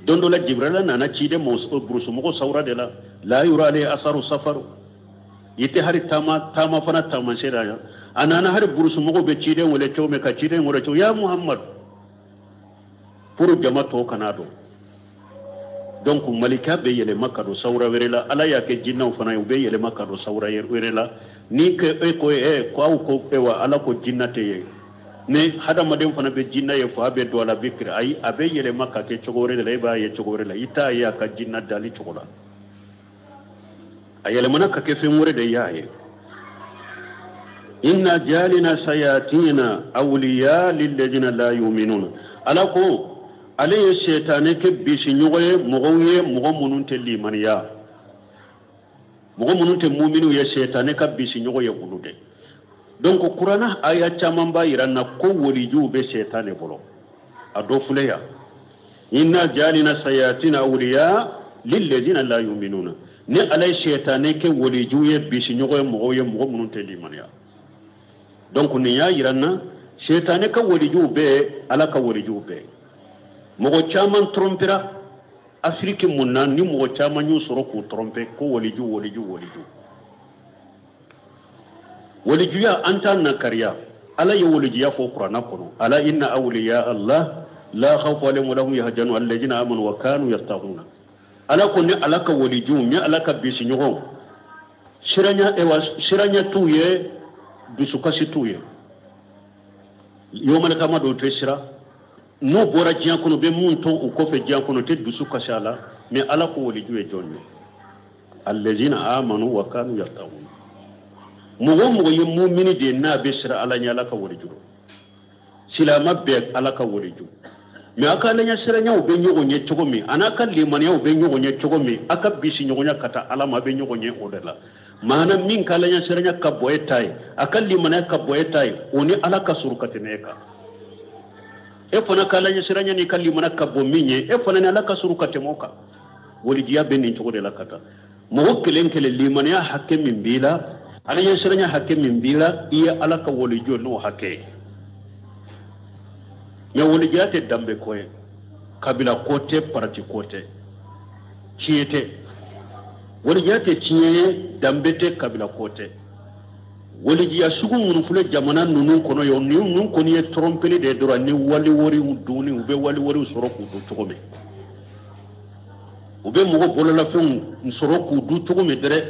Don dɔ la Jibirila nana ciden ma burusomɔgɔ sawura de la, la yura ale asaru safaru, i tɛ hari taama taama fana taamasiyɛn la yan. A nana hari burusomɔgɔw bɛ ciden wele cogo min, ka ciden wele cogo, ya Muhammad, pour jama tɔw kana dɔn. Donc malika bɛ yɛlɛma ka don sawura wɛrɛ la. Ala y'a kɛ jinɛw fana ye, u bɛ yɛlɛma ka don sawura wɛrɛ la. Ni ke e ko ko aw ko wa Ala ko jinɛ tɛ ye, ni hadamaden fana bɛ jinɛ ye, fo a bɛ don a la bɛ kiri. Ayi, a bɛ yɛlɛma ka kɛ cogo wɛrɛ de la, e b'a ye cogo wɛrɛ la, i t'a ye a ka jinɛ dali cogo la. A yɛlɛmana ka kɛ fɛn wɛrɛ de y'a ye. Inna jalina sayatina awliya lilladina la yu'minuna. Ala ko ale ye sɛtanɛ kɛ bisi ɲɔgɔn ye mɔgɔw ye, mɔgɔ minnu tɛ limaniya, mɔgɔ minnu tɛ muminiw ye, sɛtanɛ ka bisi ɲɔgɔn ye olu de. Donc kuranna aya caman b'a yira na ko walijuw bɛ sɛtanɛ bolo. A dɔ filɛ yan, inna jalina sayatina awliya lilladina la yu'minuna. Ni Ala ye sɛtanɛ kɛ walijuw ye, bisi ɲɔgɔn ye mɔgɔw ye, mɔgɔ minnu tɛ limaniya. Donc nin y'a yira na sɛtanɛ ka walijuw bɛ, Ala ka walijuw bɛ. Mɔgɔ caman trompera Afiriki mun na, ni mɔgɔ caman y'u sɔrɔ k'u tromper ko waliju waliju waliju. Walijuya an t'a nakariya. Ala ye walijuya fɔ kuranna kɔnɔ, ala inna awliya Allah la khawfa alayhim wa lahum yahzanun alladhina amanu wa kanu yattaquna. Ala ko ni Ala ka walijuw, ni Ala ka bisiɲɔgɔnw, siranya ewa siranya t'u ye, dusukasi t'u ye. Yomana kama dɔw tɛ sira, n'u bɔra diɲɛ kɔnɔ, u bɛ mun to u kɔfɛ diɲɛ kɔnɔ, u tɛ dusu kasi a la. Mais Ala ko waliju ye jɔn ye? Allazina amanu wa kanu yattaqun. Mɔgɔ o mɔgɔ ye mumini de ye, n'a bɛ siran Ala ɲɛ, Ala ka waliju don. Silamɛ bɛɛ Ala ka waliju. Mais a ka Ala ɲɛsiranyaw bɛ ɲɔgɔn ye cogo min, a n'a ka limaniyaw bɛ ɲɔgɔn ye cogo min, a ka bisi ɲɔgɔnya ka taa Ala ma, a bɛ ɲɔgɔn ye o de la. Maana min ka Ala ɲɛsiranya ka bɔ e ta ye, a ka limaniya ka bɔ e ta ye, o ni Ala ka surun ka tɛmɛ e kan. E fana ka Ala ɲɛsiranya n'i ka limaniya ka bɔ min ye, e fana ni Ala ka surun ka tɛmɛ o kan. Walijiya bɛ nin cogo de la ka taa. Mɔgɔ kelen kelen limaniya hakɛ min b'i la, Ala ɲɛsiranya hakɛ min b'i la, i ye Ala ka waliju n'o hakɛ ye. Mais walijiya tɛ danbe ko ye, kabila ko tɛ, parti ko tɛ, tiɲɛ tɛ. Walijiya tɛ tiɲɛ ye, danbe tɛ, kabila ko tɛ. Walijiya sugu minnu filɛ jamana ninnu kɔnɔ yan, ninnu kɔni ye tɔrɔnpeli de ye dɔrɔn, ni wali wariw dunni, u bɛ wali wariw sɔrɔ k'u dun cogo min, u bɛ mɔgɔ bololafɛnw sɔrɔ k'u dun cogo min dɛrɛ,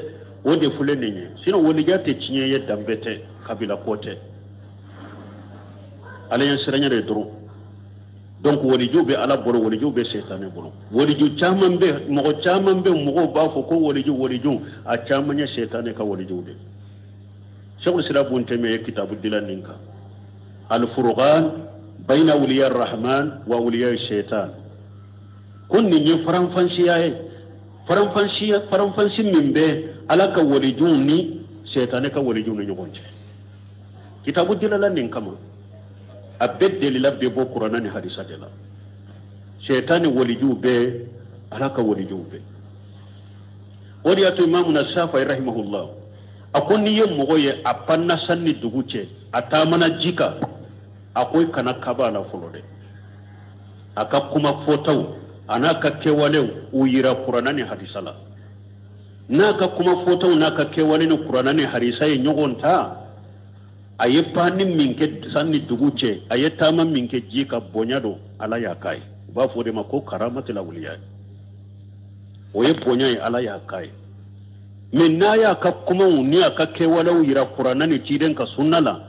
o de filɛ nin ye. Sinon walijiya tɛ tiɲɛ ye, danbe tɛ, kabila ko tɛ, Ala ɲɛsiranya de dɔrɔn. Donc walijuw bɛ Ala bolo, walijuw bɛ sɛtanɛ bolo. Waliju caman bɛ, mɔgɔ caman bɛ, mɔgɔw b'a fɔ ko waliju waliju, a caman ye sɛtanɛ ka walijuw de. Sɛku Sira bun Tɛmiya ye kitabu dilan nin kan, Al-Furqan bayna awliya Rahman wa awliya Shaitan. Ko nin ye faranfansiya ye, faranfansiya, faranfansi min bɛ Ala ka walijuw ni sɛtanɛ ka walijuw ni ɲɔgɔn cɛ. Kitabu dilala nin kama, a bɛɛ delila bɛ bɔ kuranna ni hadisa de la. Sɛtanɛ walijuw bɛ, Ala ka walijuw bɛ. O de y'a to Imamuna Shafi'i rahimahullah a ko n'i ye mɔgɔ ye a panna san ni dugu cɛ, a taamana ji kan, a ko i kana kaba a la fɔlɔ dɛ. A ka kuma fɔtaw a n'a ka kɛwalew u yira kuranna ni hadisa la. N'a ka kuma fɔtaw n'a ka kɛwale ni kuranna ni hadisa ye ɲɔgɔn ta, a ye panni min kɛ san ni dugu cɛ, a ye taama min kɛ ji ka bonya don, Ala y'a k'a ye. U b'a fɔ o de ma ko karamatul awliya. O ye bonya ye, Ala y'a k'a ye. Mais n'a y'a ka kumaw ni a ka kɛwalew yira kuranna ni ciden ka sunna la,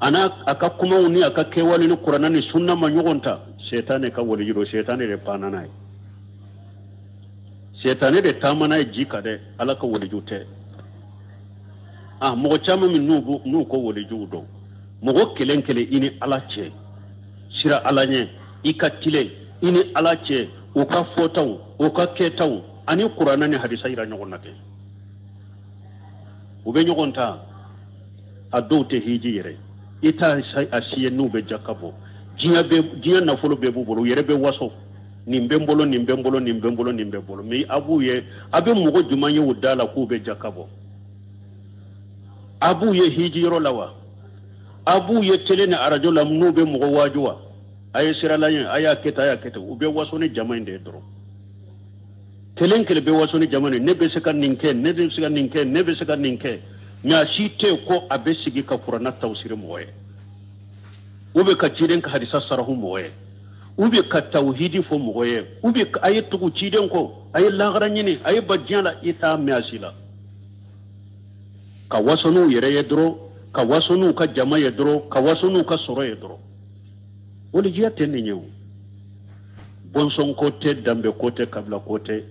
a n'a a ka kumaw ni a ka kɛwale ni kuranna ni sunna ma ɲɔgɔn ta, sɛtanɛ ka waliju don, sɛtanɛ de panna n'a ye, sɛtanɛ de taama n'a ye ji kan dɛ, Ala ka waliju tɛ. Ah, mɔgɔ caman min n'u ko walijuw dɔn, mɔgɔ kelen kelen i ni Ala cɛ, sira Ala ɲɛ, i ka tilen i ni Ala cɛ, u ka fɔtaw, u ka kɛtaw ani kuranna ni hadisa yira ɲɔgɔn na kɛ, u bɛ ɲɔgɔn ta. A dɔw tɛ hiji yɛrɛ, i t'a a si ye n'u bɛ jaka bɔ. Diɲɛ bɛ, diɲɛ nafolo bɛɛ b'u bolo, u yɛrɛ bɛ waso, nin bɛ n bolo, nin bɛ n bolo, nin bɛ n bolo, nin bɛ n bolo. Mais a b'u ye, a bɛ mɔgɔ jumɛn ye u da la k'u bɛ jaka bɔ? A b'u ye hiji yɔrɔ la wa? A b'u ye télé ni arajo la n'u bɛ mɔgɔ waaju wa? A ye sira la ɲɛ, a y'a kɛ tan, a y'a kɛ tan. U bɛ waso ni jama in de ye dɔrɔn. Kelen kelen bɛ waso ni jama in, ne bɛ se ka nin kɛ, ne bɛ se ka nin kɛ, ne bɛ se ka nin kɛ. Mais a si tɛ yen ko a bɛ sigi ka kuranna tawusiri mɔgɔ ye, u bɛ ka ciden ka hadisa sarahu mɔgɔ ye, u bɛ ka tawhidi fɔ mɔgɔ ye, u bɛ a ye tugu ciden kɔ, a ye lahara ɲini, a ye ba diɲɛ la, i t'a mɛn a si la. Ka waso n'u yɛrɛ ye dɔrɔn, ka waso n'u ka jama ye dɔrɔn, ka waso n'u ka sɔrɔ ye dɔrɔn. Walijiya tɛ nin ye o. Bɔnsɔn ko tɛ, danbe ko tɛ, kabila ko tɛ.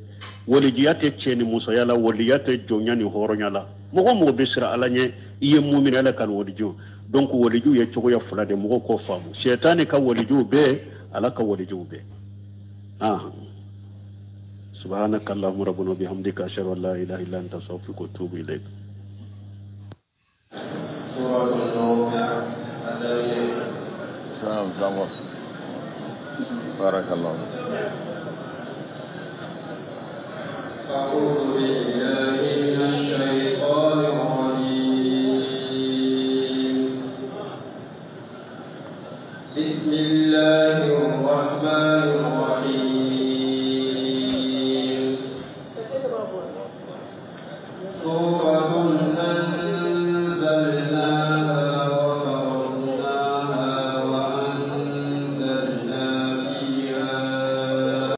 Walijiya tɛ cɛ ni musoya la, waliya tɛ jɔnya ni hɔrɔnya la. Mɔgɔ mɔgɔ bɛ siran Ala ɲɛ, i ye mumini, Ala ka waliju. Donc waliju ye cogoya fila de, mɔgɔw k'o faamu. Sɛtanɛ ka walijuw bɛɛ, Ala ka walijuw bɛɛ. Ah, subhanaka allahumma rabbana bihamdika, ashhadu an la ilaha illa anta, astaghfiruka wa atubu ilayk. بارك الله. أعوذ بالله من الشيطان الرجيم. بسم الله الرحمن الرحيم.